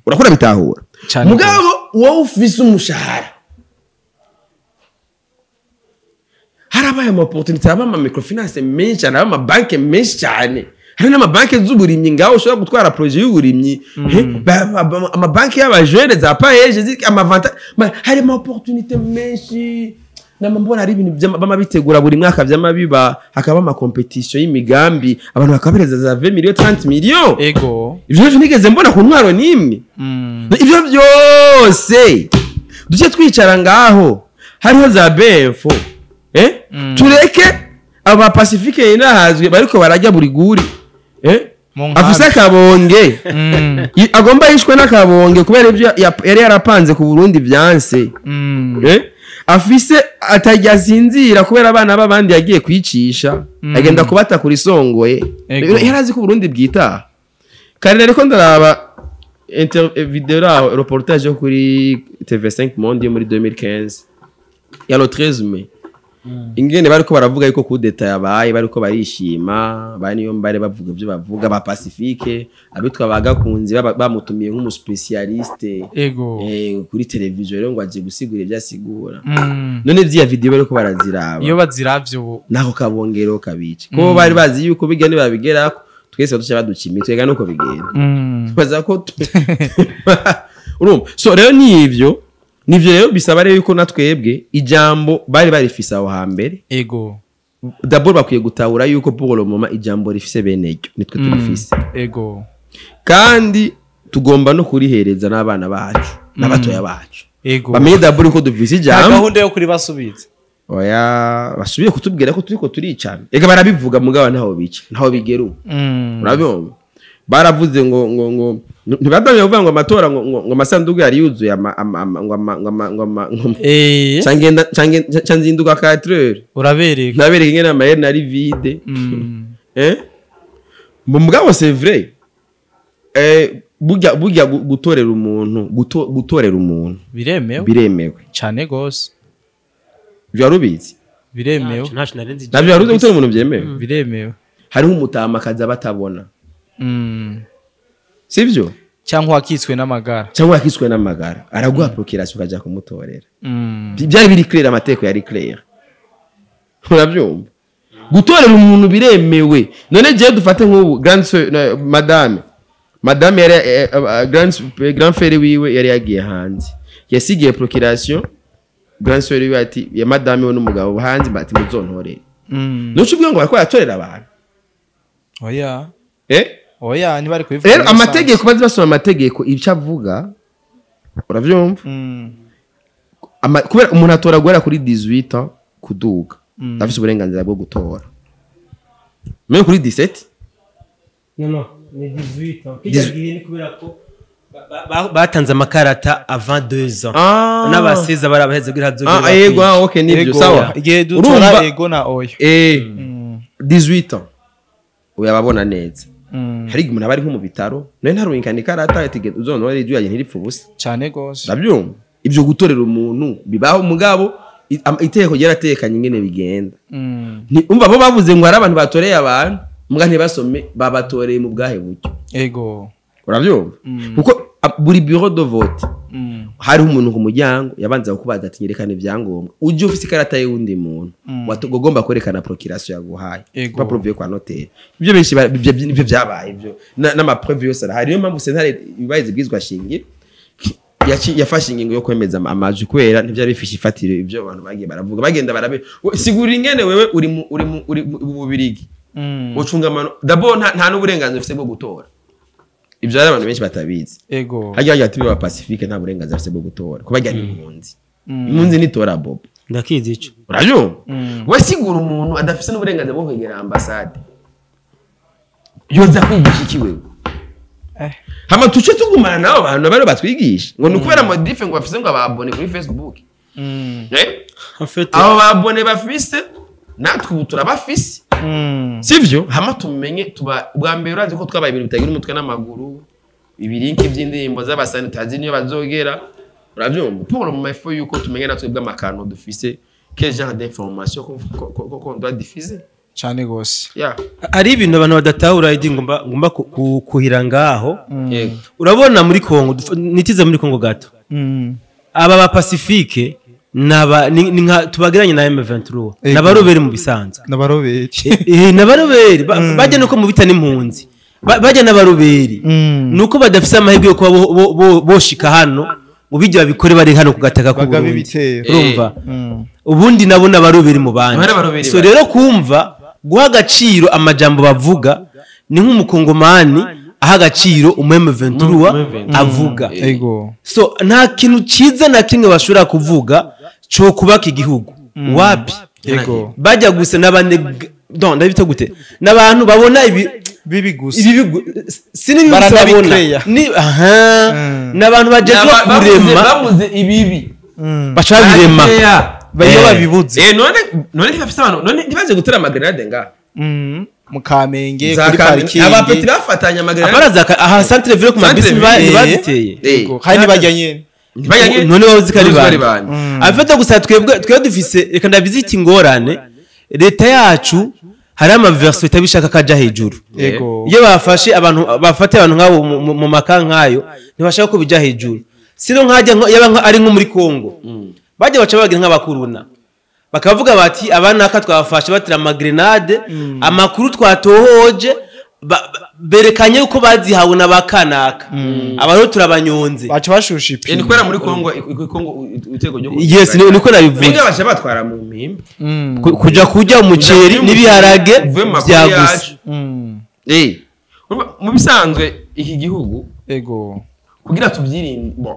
[SPEAKER 2] Urakora bitahura. Mugabo wowe ufise umushahara. Harabaye ama opportunity, haba ama microfinance menshi, haba ama banki menshi cyane. Hari n'amabanki z'uburimyi ngaho ushobora gutwara projet y'uburimyi, amabanki y'abajene za paeje, amavanta, hari ama opportunity menshi. Namambona ari ibintu bama bitegura buri mwaka by'amabiba, hakaba ama competition y'imigambi, abantu bakabereza za 20 millions 30 millions.
[SPEAKER 1] Ego.
[SPEAKER 2] Ivyo nigeze mbona ku ntwaro nimwe. Ivyo byose duce twicara ngaho hariho za BFO. Tureke aba Pacifique inahazwe bariko barajya buri guri. Afise akabonge. Agomba yishwe n'akabonge kubera ibyo yari yarapanze ku Burundi byanse. Afise atajya sinzira kubera abana b'abandi yagiye kwicisha, agenda kubata kuri songoye. Yarazi ko Burundi bwitaha. Kandi ariko ndaraba video raho reportage kuri TV5 Monde muri 2015 ya le 13 mai. Ingene bariko baravuga yuko coup d'etat yabaye, bariko barishima, bani yo mbare bavuga ibyo bavuga ba Pacifique, abitwa bagakunzi bamutumiye nk'umu spécialiste.
[SPEAKER 1] Ego.
[SPEAKER 2] Kuri television rero ngo aje gusigura ibyo asigura. None vya video bariko baraziraba.
[SPEAKER 1] Iyo baziravyo
[SPEAKER 2] nako kabongero kabice. Ko bari bazi yuko bijya nibabigerako twese duce baducimi twega nuko bigenda. Baza ko urumva. So rero nivyo nivyo rero bisaba rero yuko natwebwe ijambo bari barifise aho hambere.
[SPEAKER 1] Ego.
[SPEAKER 2] D'abord bakwiye gutahura yuko pour le moment ijambo rifise beneryo nitwe turifise.
[SPEAKER 1] Ego.
[SPEAKER 2] Kandi tugomba no kurihereza n'abana bacu n'abatoya bacu.
[SPEAKER 1] Ego.
[SPEAKER 2] Bamenye d'abord ko dufise ijambo.
[SPEAKER 1] Gahunda yo kuri basubiza.
[SPEAKER 2] Oya basubiye kutubwira ko turiko turicana. Ega barabivuga mugabo ntaho bica, ntaho bigera ubu. Urabibona? Baravuze ngo ngo ngo ntibadamye kuvuga ngo amatora ngo ngo amasanduku yari yuzuye ngo ngo cangenda canzinduka 4 heures.
[SPEAKER 1] Urabereka.
[SPEAKER 2] Nabereka ingene amayeri nari vide. Mugabo c'est vrai. Burya gutorera umuntu, gutorera umuntu
[SPEAKER 1] biremewe.
[SPEAKER 2] Biremewe.
[SPEAKER 1] Cyane gose.
[SPEAKER 2] Byarubizi.
[SPEAKER 1] Biremewe.
[SPEAKER 2] Nabyo yaruze gutorera umuntu byemewe.
[SPEAKER 1] Biremewe.
[SPEAKER 2] Hariho umutamakaza batabona. Sivyo?
[SPEAKER 1] Cyangwa wakitswe n'amagara.
[SPEAKER 2] Cyangwa wakitswe n'amagara. Araguha procuration ukaja kumutorera. Byari biri clair, amateko yari clair. Urabyumva? Gutorera umuntu biremewe. None je dufate nk'ubu grand sœur madame. Madame yari grand frère wiwe yari yagiye hanze. Yasigiye procuration grand sœur wiwe ati ya madame we n'umugabo hanze bati muzontorere. Nuco uvuga ngo bariko baratorera abantu.
[SPEAKER 1] Oya. Oya ntibari kubivuga.
[SPEAKER 2] Rero amategeko bazi basoma amategeko icyo avuga uravyumva? Kubera umuntu atora guhera kuri 18 ans kuduga. Afise uburenganzira bwo gutora. Mais kuri 17?
[SPEAKER 4] Non ni 18 ans. Kijya gihe ni kubera ko batanze amakarata avant 2 ans. N'abasiza barabaheze kugira hazogira.
[SPEAKER 2] Yego, okay nibyo sawa.
[SPEAKER 1] Igihe dutora ego na oya.
[SPEAKER 2] 18 ans. Uyababona neza. Hari umuntu abari nko mu bitaro none ntarunkana ikarata ati uzonore ibyo yaje ntiripfa ubusa
[SPEAKER 1] cyane gose.
[SPEAKER 2] Ndabyumva ibyo gutorera umuntu bibaho mugabo iteko ryaratekanye ingene bigenda. Umva bo bavuze ngo hari abantu batoreye abantu muga ntibasome babatoreye mu bwahe buryo.
[SPEAKER 1] Ego.
[SPEAKER 2] Urabyumva? Kuko buri bureau de vote hari umuntu ku muryango yabanza kukubaza ati nyerekana ibyangombwa uje ufise ikarata y'undi muntu watugomba kwerekana procuration yaguhaye papuro vuye kwa notaire. Ibyo benshi ibyo byabaye ibyo n'ama preuve yose arahari. Niyo mpamvu sentare ibayize bwizwa shinge yafashe ingingo yo kwemeza amajwi kubera ntibyari bifishe ifatiro ibyo abantu bagiye baravuga bagenda barabe sigura ingene wewe uri mu Bubirigi ucunga amano d'abord nta n'uburenganzira ufise bwo gutora. Ivyo ari abantu benshi batabizi.
[SPEAKER 1] Ego.
[SPEAKER 2] Hajya hajya tubi wa Pacifique nta burenganzira bafise bwo gutora. Kuba ni impunzi. Impunzi nitora Bob.
[SPEAKER 4] Ndakizi ico.
[SPEAKER 2] Urabyumva? Wasigura umuntu adafise n'uburenganzira bwo kwegera ambassade. Yoza kwigisha iki wewe? Hama tuce tugumana nabo bantu bari batwigisha. Ngo nukubera modife ngo bafise ngo ababone kuri Facebook. Abo babone bafise natwe ubu turabafise. Sivyo? Hama tumenye tuba ubwa mbere urazi ko twabaye ibintu bitagira umutwe n'amaguru. Ibirinki by'indirimbo z'abasani tazi niyo bazogera. Urabyumva? Pour le moment il faut yuko tumenye natwe bw'amakano dufise quel genre d'information qu'on doit diffuser.
[SPEAKER 1] Cyane gose.
[SPEAKER 2] Yeah.
[SPEAKER 4] Ari ibintu abantu badatahura idi ngomba kuhira ngaho. Urabona muri Kongo nitize muri Kongo gato. Aba ba Pacifique naba ni nka tubageranye na M23 nabarobere mu bisanzwe.
[SPEAKER 5] Nabarobere.
[SPEAKER 4] Nabarobere bajya nuko mu bita n'impunzi. Bajya nabarobere. Nuko badafise amahirwe yo kuba boshika hano mu bijya babikore bari hano kugataka ku Burundi. Urumva? Ubundi nabo nabarobere mu bandi. So rero kumva guha agaciro amajambo bavuga ni nk'umukongomani aha agaciro umu M23 avuga.
[SPEAKER 1] Ego.
[SPEAKER 4] So nta kintu ciza na kimwe bashobora kuvuga cyo kubaka igihugu. Wapi?
[SPEAKER 1] Ego.
[SPEAKER 4] Bajya gusa n'abane don ndabita gute? N'abantu babona ibi
[SPEAKER 1] bibi gusa.
[SPEAKER 4] Ibi sini babona. Ni aha n'abantu bajejwe kurema
[SPEAKER 2] babuze ibibi.
[SPEAKER 4] Bacha birema.
[SPEAKER 1] Bayo babibuze.
[SPEAKER 2] None ntibafise abantu none ntibaze gutera amagrenade nga.
[SPEAKER 1] Mukamenge kuri parking.
[SPEAKER 2] Abapeti bafatanya amagrenade.
[SPEAKER 4] Abaraza aha centre ville ku mabisi baziteye.
[SPEAKER 1] Yego. Kandi bajyanye.
[SPEAKER 4] None bazi kari bande. Afata gusa twebwe dufise reka ndabizita ingorane leta yacu hari ama version itabishaka kaja hejuru.
[SPEAKER 1] Yego.
[SPEAKER 4] Iyo bafashe abantu bafate abantu nkabo mu makankayo ntibashaka ko bija hejuru. Sino nkajya yaba ari nko muri Kongo. Bajya baca bagira nk'abakuruna bakavuga bati abanaka twafashe batira amagrenade amakuru twatohoje berekanye uko bazihawe n'abakanaka abaro turabanyonze
[SPEAKER 1] baca bashusha ipi
[SPEAKER 2] ni kwera muri Kongo Kongo utego ryo.
[SPEAKER 4] Yes, niko nabivuze.
[SPEAKER 2] Binga baca batwara mu mpimba
[SPEAKER 4] kuja kurya umuceri n'ibiharage byagusa.
[SPEAKER 2] Mu bisanzwe iki gihugu
[SPEAKER 1] ego
[SPEAKER 2] kugira tubyirinde bon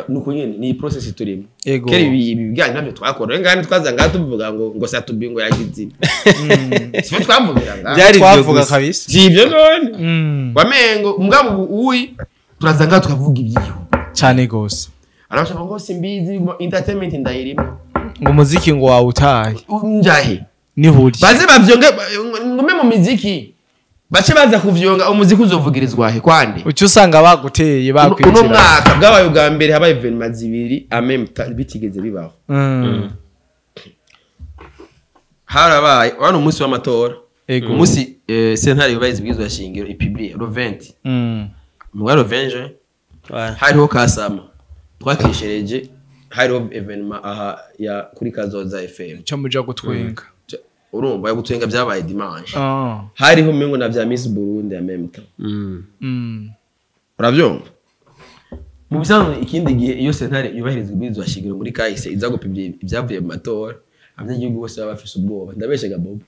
[SPEAKER 2] nuko nyene ni process turimo. Kera ibi bijyanye nabyo twakora ngani twazanga tuvuga ngo Satubi ngo yagize. Sivyo twavugira nga
[SPEAKER 1] twavuga kabisa.
[SPEAKER 2] Sivyo none. Wamengo mugabo uyi turazanga tukavuga iby'igihugu.
[SPEAKER 1] Cyane gose.
[SPEAKER 2] Arabashaka ngo simbizi entertainment ndayirimo.
[SPEAKER 1] Ngo umuziki ngo wawutaye.
[SPEAKER 2] Njahe.
[SPEAKER 1] Ni huri.
[SPEAKER 2] Baze bavyonge ngume mu miziki. Bace baza kuvyonga umuziki uzovugirizwa he kwande.
[SPEAKER 1] Ucyo usanga baguteye bakwinjira.
[SPEAKER 2] Uno mwaka bwabaye ubwa mbere habaye evenement zibiri amem bitigeze bibaho. Harabaye wano umunsi w'amatora. Umunsi sentare yubahiza ibwirizwa shingiro ipublie le 20. Mu le 20 hariho kasama. Twakishereje hariho evenement aha ya kuri Kazoza FM.
[SPEAKER 1] Cyo muja gutwenga.
[SPEAKER 2] Urumva yo gutwenga byabaye dimanche. Hariho mengo na vya Miss Burundi ya même temps. Uravyumva? Mu bisanzwe ikindi gihe iyo sentare yubahirizwa ibwirizwa shingiro muri kahise iza gupibya ibyavuye mu matora abanyagihugu bose baba bafise ubwoba. Ndabeshega Bob.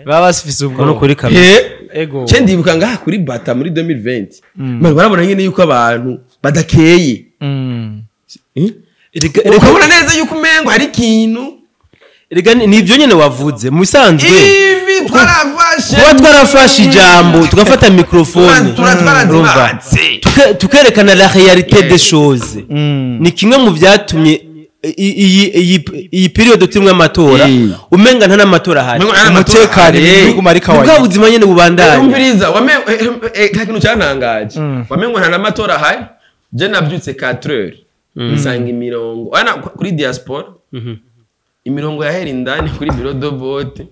[SPEAKER 1] Baba bafise ubwoba.
[SPEAKER 4] No kuri kamera.
[SPEAKER 1] Ego.
[SPEAKER 2] Cye ndibuka ngaha kuri Bata muri 2020. Mara barabona nyene yuko abantu badakeye. Ukabona neza yuko umengo hari ikintu.
[SPEAKER 4] Erega nibyo nyene wavuze mu bisanzwe
[SPEAKER 2] ibi twarafashe
[SPEAKER 4] kuba twarafashe ijambo tugafata microphone tukerekana la réalité des choses ni kimwe mu byatumye iyi periode tumwe amatora umenga nta namatora hari
[SPEAKER 1] umutekano biguma ari kawaida
[SPEAKER 4] ubwa buzima nyene bubandanye
[SPEAKER 2] umviriza wamengo nta kintu cyantangaje wamengo nta namatora hari je nabyutse 4h nsanga imirongo ana kuri diaspora imirongo yahera indani kuri bureau de vote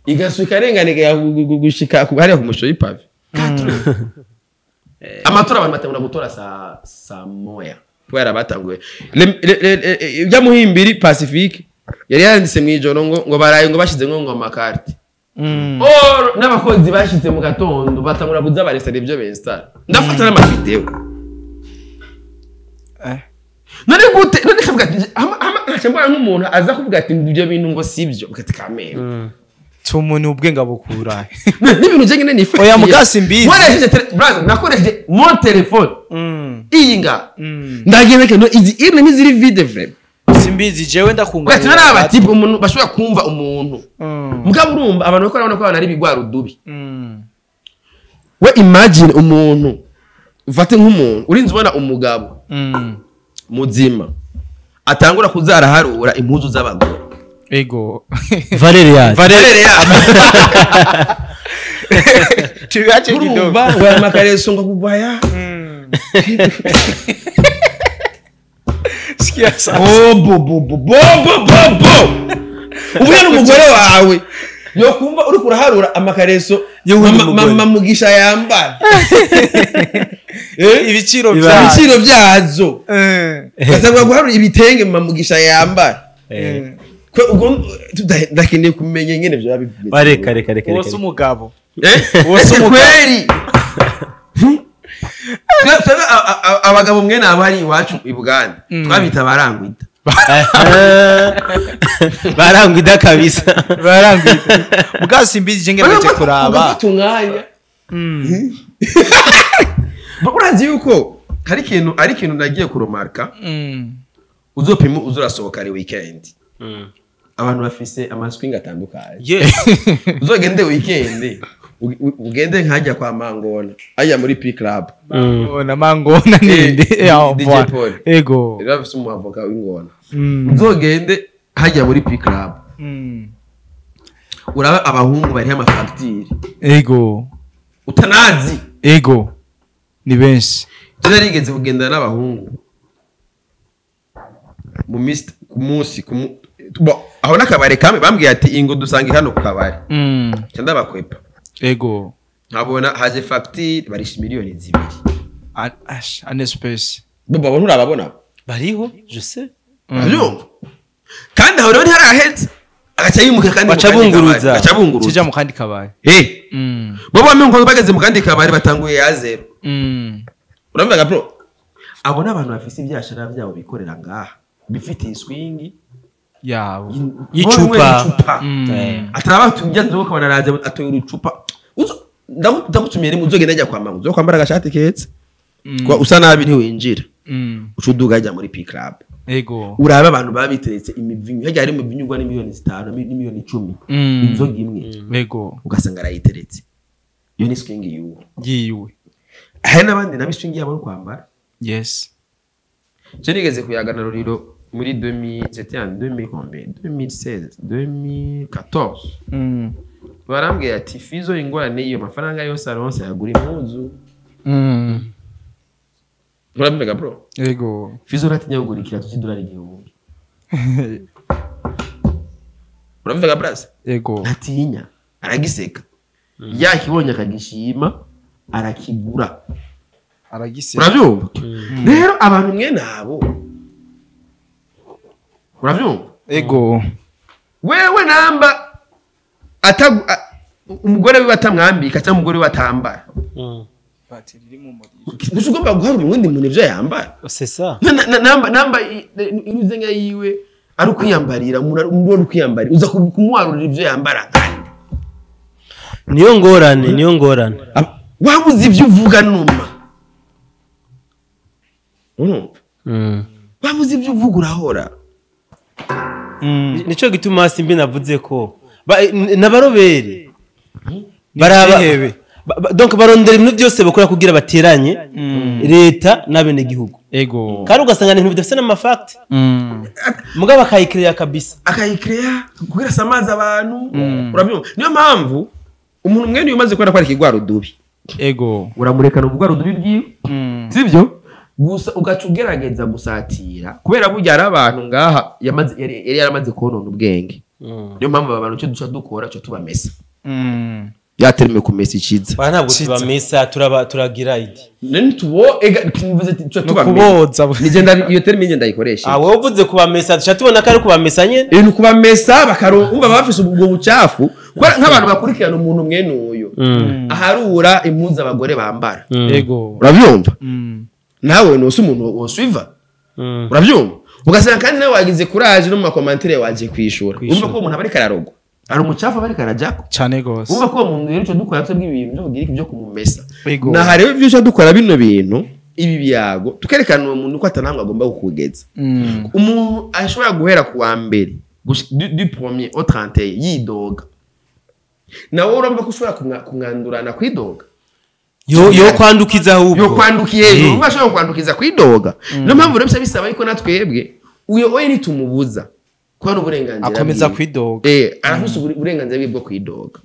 [SPEAKER 2] igasuka arenganega gushika hariya ku musho y'ipave. Amatora abantu batangura gutora saa moya kubera batanguye ibya Muhimbiri Pacifique yari yanditse mu ijoro ngo baraye ngo bashize ngo amakarte or n'abakozi bashize mu gatondo batangura kuza baresa ibyo benstara ndafata n'amavideo. None gute none kavuga ati ama nkacambara nk'umuntu aza kuvuga ati ibyo bintu ngo sivyo ukati kamera.
[SPEAKER 1] Tumuntu ubwenge bukura.
[SPEAKER 2] N'ibintu je nyine nifatiye.
[SPEAKER 1] Oya mugasi mbizi.
[SPEAKER 2] Nkoresheje brother nakoresheje mon téléphone. Iyi nga. Ndagiye no izi irne niziri vide vraiment.
[SPEAKER 1] Simbizi jewe ndakunga.
[SPEAKER 2] Gatuna n'abatipe umuntu bashobora kumva umuntu. Mugabo urumva abantu bakora babona ko abantu ari bigwara udubi. We imagine umuntu ufate nk'umuntu urinze ubona umugabo muzima atangura kuzaraharura impuzu z'abagore.
[SPEAKER 1] Ego.
[SPEAKER 4] Valeria.
[SPEAKER 2] Valeria.
[SPEAKER 1] Tuyache kidogo.
[SPEAKER 2] Urumva makareso ngo kubaya.
[SPEAKER 1] Sikia sasa.
[SPEAKER 2] Oh bo bo bo bo bo bo. Ubuye n'umugore wawe yo kumva uri kuraharura amakareso mama Mugisha yambara.
[SPEAKER 1] Ibiciro
[SPEAKER 2] byazo. Gasabwa guharura ibitenge mama Mugisha yambara. Kwe ubwo ndakeneye kumenya ngene byo babimeze.
[SPEAKER 4] Bareka reka reka.
[SPEAKER 1] Wose umugabo.
[SPEAKER 2] Wose umugabo. Abagabo mwe nabo hari iwacu i Buganda twabita barangwida.
[SPEAKER 4] Barangwida kabisa.
[SPEAKER 1] Barangwida. Mugasi mbizi je ngerageje kuraba.
[SPEAKER 2] Ugafata umwanya. Urazi yuko hari ikintu nagiye kuromarka. Uzopima uzurasohoka ari weekend. Abantu bafise amaswing atandukanye.
[SPEAKER 4] Yes.
[SPEAKER 2] Uzogende weekend ugende nkajya kwa Mangona ajya muri P Club.
[SPEAKER 1] Mangona Mangona ninde?
[SPEAKER 2] DJ Paul.
[SPEAKER 1] Ego.
[SPEAKER 2] Rero afise umuavoka w'ingona. Uzogende hajya muri P Club. Uraba abahungu bari amafacture.
[SPEAKER 1] Ego.
[SPEAKER 2] Utanazi.
[SPEAKER 1] Ego. Ni benshi.
[SPEAKER 2] Narigeze kugendana n'abahungu. Mu mist ku munsi aho nakabare kamwe bambwiye ati ingo dusange hano ku kabare. Cyanda ndabakwepa.
[SPEAKER 1] Ego.
[SPEAKER 2] Nkabona haje facture barisha miliyoni 2.
[SPEAKER 1] An espèce.
[SPEAKER 2] Bo babona urababona.
[SPEAKER 4] Bariho, je sais.
[SPEAKER 2] Abyumva. Kandi aho rero ntarahetse. Agaca yimuka kandi
[SPEAKER 4] bacabunguruza.
[SPEAKER 2] Bacabunguruza.
[SPEAKER 1] Kija mu kandi kabare.
[SPEAKER 2] Bo bamwe ngo bageze mu kandi kabare batanguye ya zero. Uravuga bro. Abo n'abantu bafise ibyashara byabo bikorera ngaha. Bifite swing
[SPEAKER 1] yabo
[SPEAKER 4] y'icupa.
[SPEAKER 2] Ataraba tujya nzoka banaraje atoye urucupa. Ndagutumiye rimwe uzogenda ajya kwa mama uzokwambara agashati keza. Kwa usa nabi ntiwinjira. Ucuduga ajya muri P Club.
[SPEAKER 1] Ego.
[SPEAKER 2] Uraba abantu babiteretse imivinyu hajya hari imivinyu gwa n'imiliyoni 5 n'imiliyoni 10. Inzoga imwe.
[SPEAKER 1] Ego.
[SPEAKER 2] Ugasanga arayiteretse. Iyo ni swing yiwe.
[SPEAKER 1] Yiwe.
[SPEAKER 2] Hari n'abandi nabi swing yabo no kwambara.
[SPEAKER 1] Yes.
[SPEAKER 2] Je nigeze kuyagana ruriro muri 2016 2014. Barambwiye ati Fizo ingorane iyo mafaranga yose aronse yagura impuzu. Murabimega bro?
[SPEAKER 1] Yego.
[SPEAKER 2] Fizo ratinya kugura ikirato cy'idolari 1000. Murabimega bras?
[SPEAKER 1] Yego.
[SPEAKER 2] Atinya aragiseka. Yakibonye akagishima arakigura.
[SPEAKER 1] Aragiseka.
[SPEAKER 2] Urabyumva? Rero abantu mwe nabo. Urabyumva?
[SPEAKER 1] Yego.
[SPEAKER 2] Wewe namba umugore we batamwambika cyangwa umugore we batambara.
[SPEAKER 1] Batiri iri mu muriro.
[SPEAKER 2] Ugomba guhabwa ubundi muntu ibyo yambara.
[SPEAKER 4] C'est ça.
[SPEAKER 2] Namba iruzenga yiwe ari kwiyambarira umuntu ari kwiyambarira uza kumuharurira ibyo yambara.
[SPEAKER 4] Niyo ngorane, niyo ngorane.
[SPEAKER 2] Wabuze ibyo uvuga numa. Wabuze ibyo uvuga urahora.
[SPEAKER 4] Nico gituma simbi navuze ko n'abarobere baraba donc barondera ibintu byose bakora kugira bateranye leta n'abene gihugu.
[SPEAKER 1] Ego.
[SPEAKER 4] Kandi ugasanga ibintu bidafite n'amafact. Mugabo akayikreya kabisa.
[SPEAKER 2] Akayikreya kugira samaza abantu. Urabyumva? Niyo mpamvu umuntu mwene umaze kubera ko ari kigwara udubi.
[SPEAKER 1] Ego.
[SPEAKER 2] Uramurekana ubugwara udubi bwiwe. Sivyo? Gusa ugaca ugerageza gusatira kubera burya ari abantu ngaha yamaze yari yaramaze konona ubwenge. Niyo mpamvu abantu cyo duca dukora cyo tubamesa. Yaterme kumesa ikiza.
[SPEAKER 4] Ba ntabwo tubamesa turagira idi.
[SPEAKER 2] None tubo ega kivuze cyo tubamesa. Nigenda iyo terme ngenda ndayikoresha.
[SPEAKER 4] Ah wowe uvuze kubamesa duca tubona ko ari kubamesa nyene.
[SPEAKER 2] Ibintu kubamesa bakarumva bafise ubwo bucafu nk'abantu bakurikirana umuntu mwene uyo. Aharura impuzu abagore bambara.
[SPEAKER 1] Ego.
[SPEAKER 2] Urabyumva? Nawe nose umuntu woswiva. Urabyumva? Ugasanga kandi nawe wagize courage no mu makomantere waje kwishura. Urumva ko umuntu aba ariko ararogwa. Hari umucafu aba ariko arajako.
[SPEAKER 1] Cyane gose.
[SPEAKER 2] Urumva ko uwo muntu rero ico dukora twebwe ibintu byo kugira ibyo kumumesa.
[SPEAKER 1] Ego.
[SPEAKER 2] Naha rero ibyo uca dukora bino bintu, ibi biyago, tukerekana uwo muntu ko atanambwe agomba kukugeza. Umuntu ashobora guhera ku wa mbere du premier au 31 yidoga, nawe urumva ko ushobora kumwandurana kwidoga.
[SPEAKER 4] Yo kwandukiza ahubwo.
[SPEAKER 2] Yo kwandukiye, urumva ashobora kwandukiza kwidoga. Niyo mpamvu rero bica bisaba yuko natwebwe uyo oye nitumubuza kuba n'uburenganzira
[SPEAKER 1] akomeza
[SPEAKER 2] bwiwe.
[SPEAKER 1] Kwidoga.
[SPEAKER 2] Arafise uburenganzira bwiwe bwo kwidoga.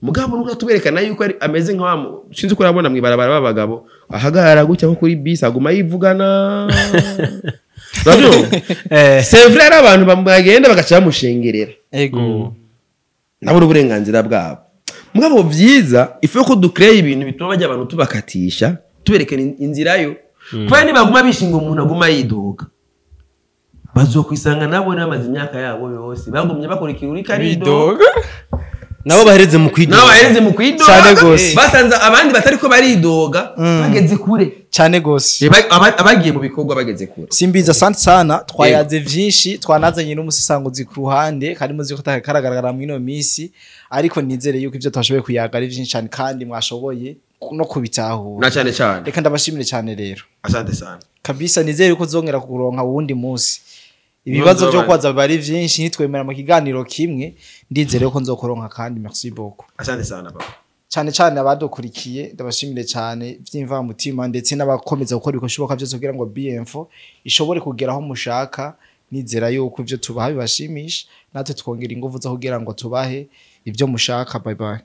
[SPEAKER 2] Mugabo nubwo tuberekana yuko ari ameze nka wa sinzi ko urabona mw'ibarabara b'abagabo ahagarara gutya nko kuri bisi aguma yivugana. Urabyumva? C'est vrai, ari abantu bagenda bagaca bamushengerera. Nabo n'uburenganzira bwabo. Mugabo vyiza ifu ko ducreye ibintu bituma bajya abantu tubakatisha, tuberekana inzira yo. Kubera nibaguma bishinga umuntu aguma yidoga, bazokwisanga nabo bamaze imyaka yabo yose bagumye bakurikira uri karidoga.
[SPEAKER 1] Bidoga.
[SPEAKER 4] Nabo bahereze mu kwidoga.
[SPEAKER 2] Nabo bahereze mu kwidoga.
[SPEAKER 1] Cyane gose.
[SPEAKER 2] Basanze abandi batariko baridoga bageze kure.
[SPEAKER 1] Cyane gose.
[SPEAKER 2] Abagiye mu bikorwa bageze kure.
[SPEAKER 1] Simbiza, asante sana, twayaze vyinshi, twanazanye n'umusisanguzi ku ruhande kandi muzi ko atakagaragara mu ino minsi, ariko nizere yuko ivyo twashoboye kuyaga ari vyinshi cyane kandi mwashoboye no kubitahura.
[SPEAKER 2] Na cyane cyane.
[SPEAKER 1] Reka ndabashimire cyane rero.
[SPEAKER 2] Asante sana.
[SPEAKER 1] Kabisa, nizere yuko tuzongera kukuronka wundi munsi. Ibibazo
[SPEAKER 2] Nzoba.
[SPEAKER 1] byo kwaza biba ari vyinshi, ntitwemera mu kiganiro kimwe. Ndizere yuko nzokuronka kandi merci beaucoup.
[SPEAKER 2] Asante sana baba.
[SPEAKER 1] Cyane cyane abadukurikiye ndabashimire cyane by'imvamutima, ndetse n'abakomeza gukora ibishoboka byose kugira ngo BM4 ishobore kugera aho mushaka. Nizera yuko ibyo tubaha bibashimisha, natwe twongera ingufu zo kugira ngo tubahe ibyo mushaka. Bye bye.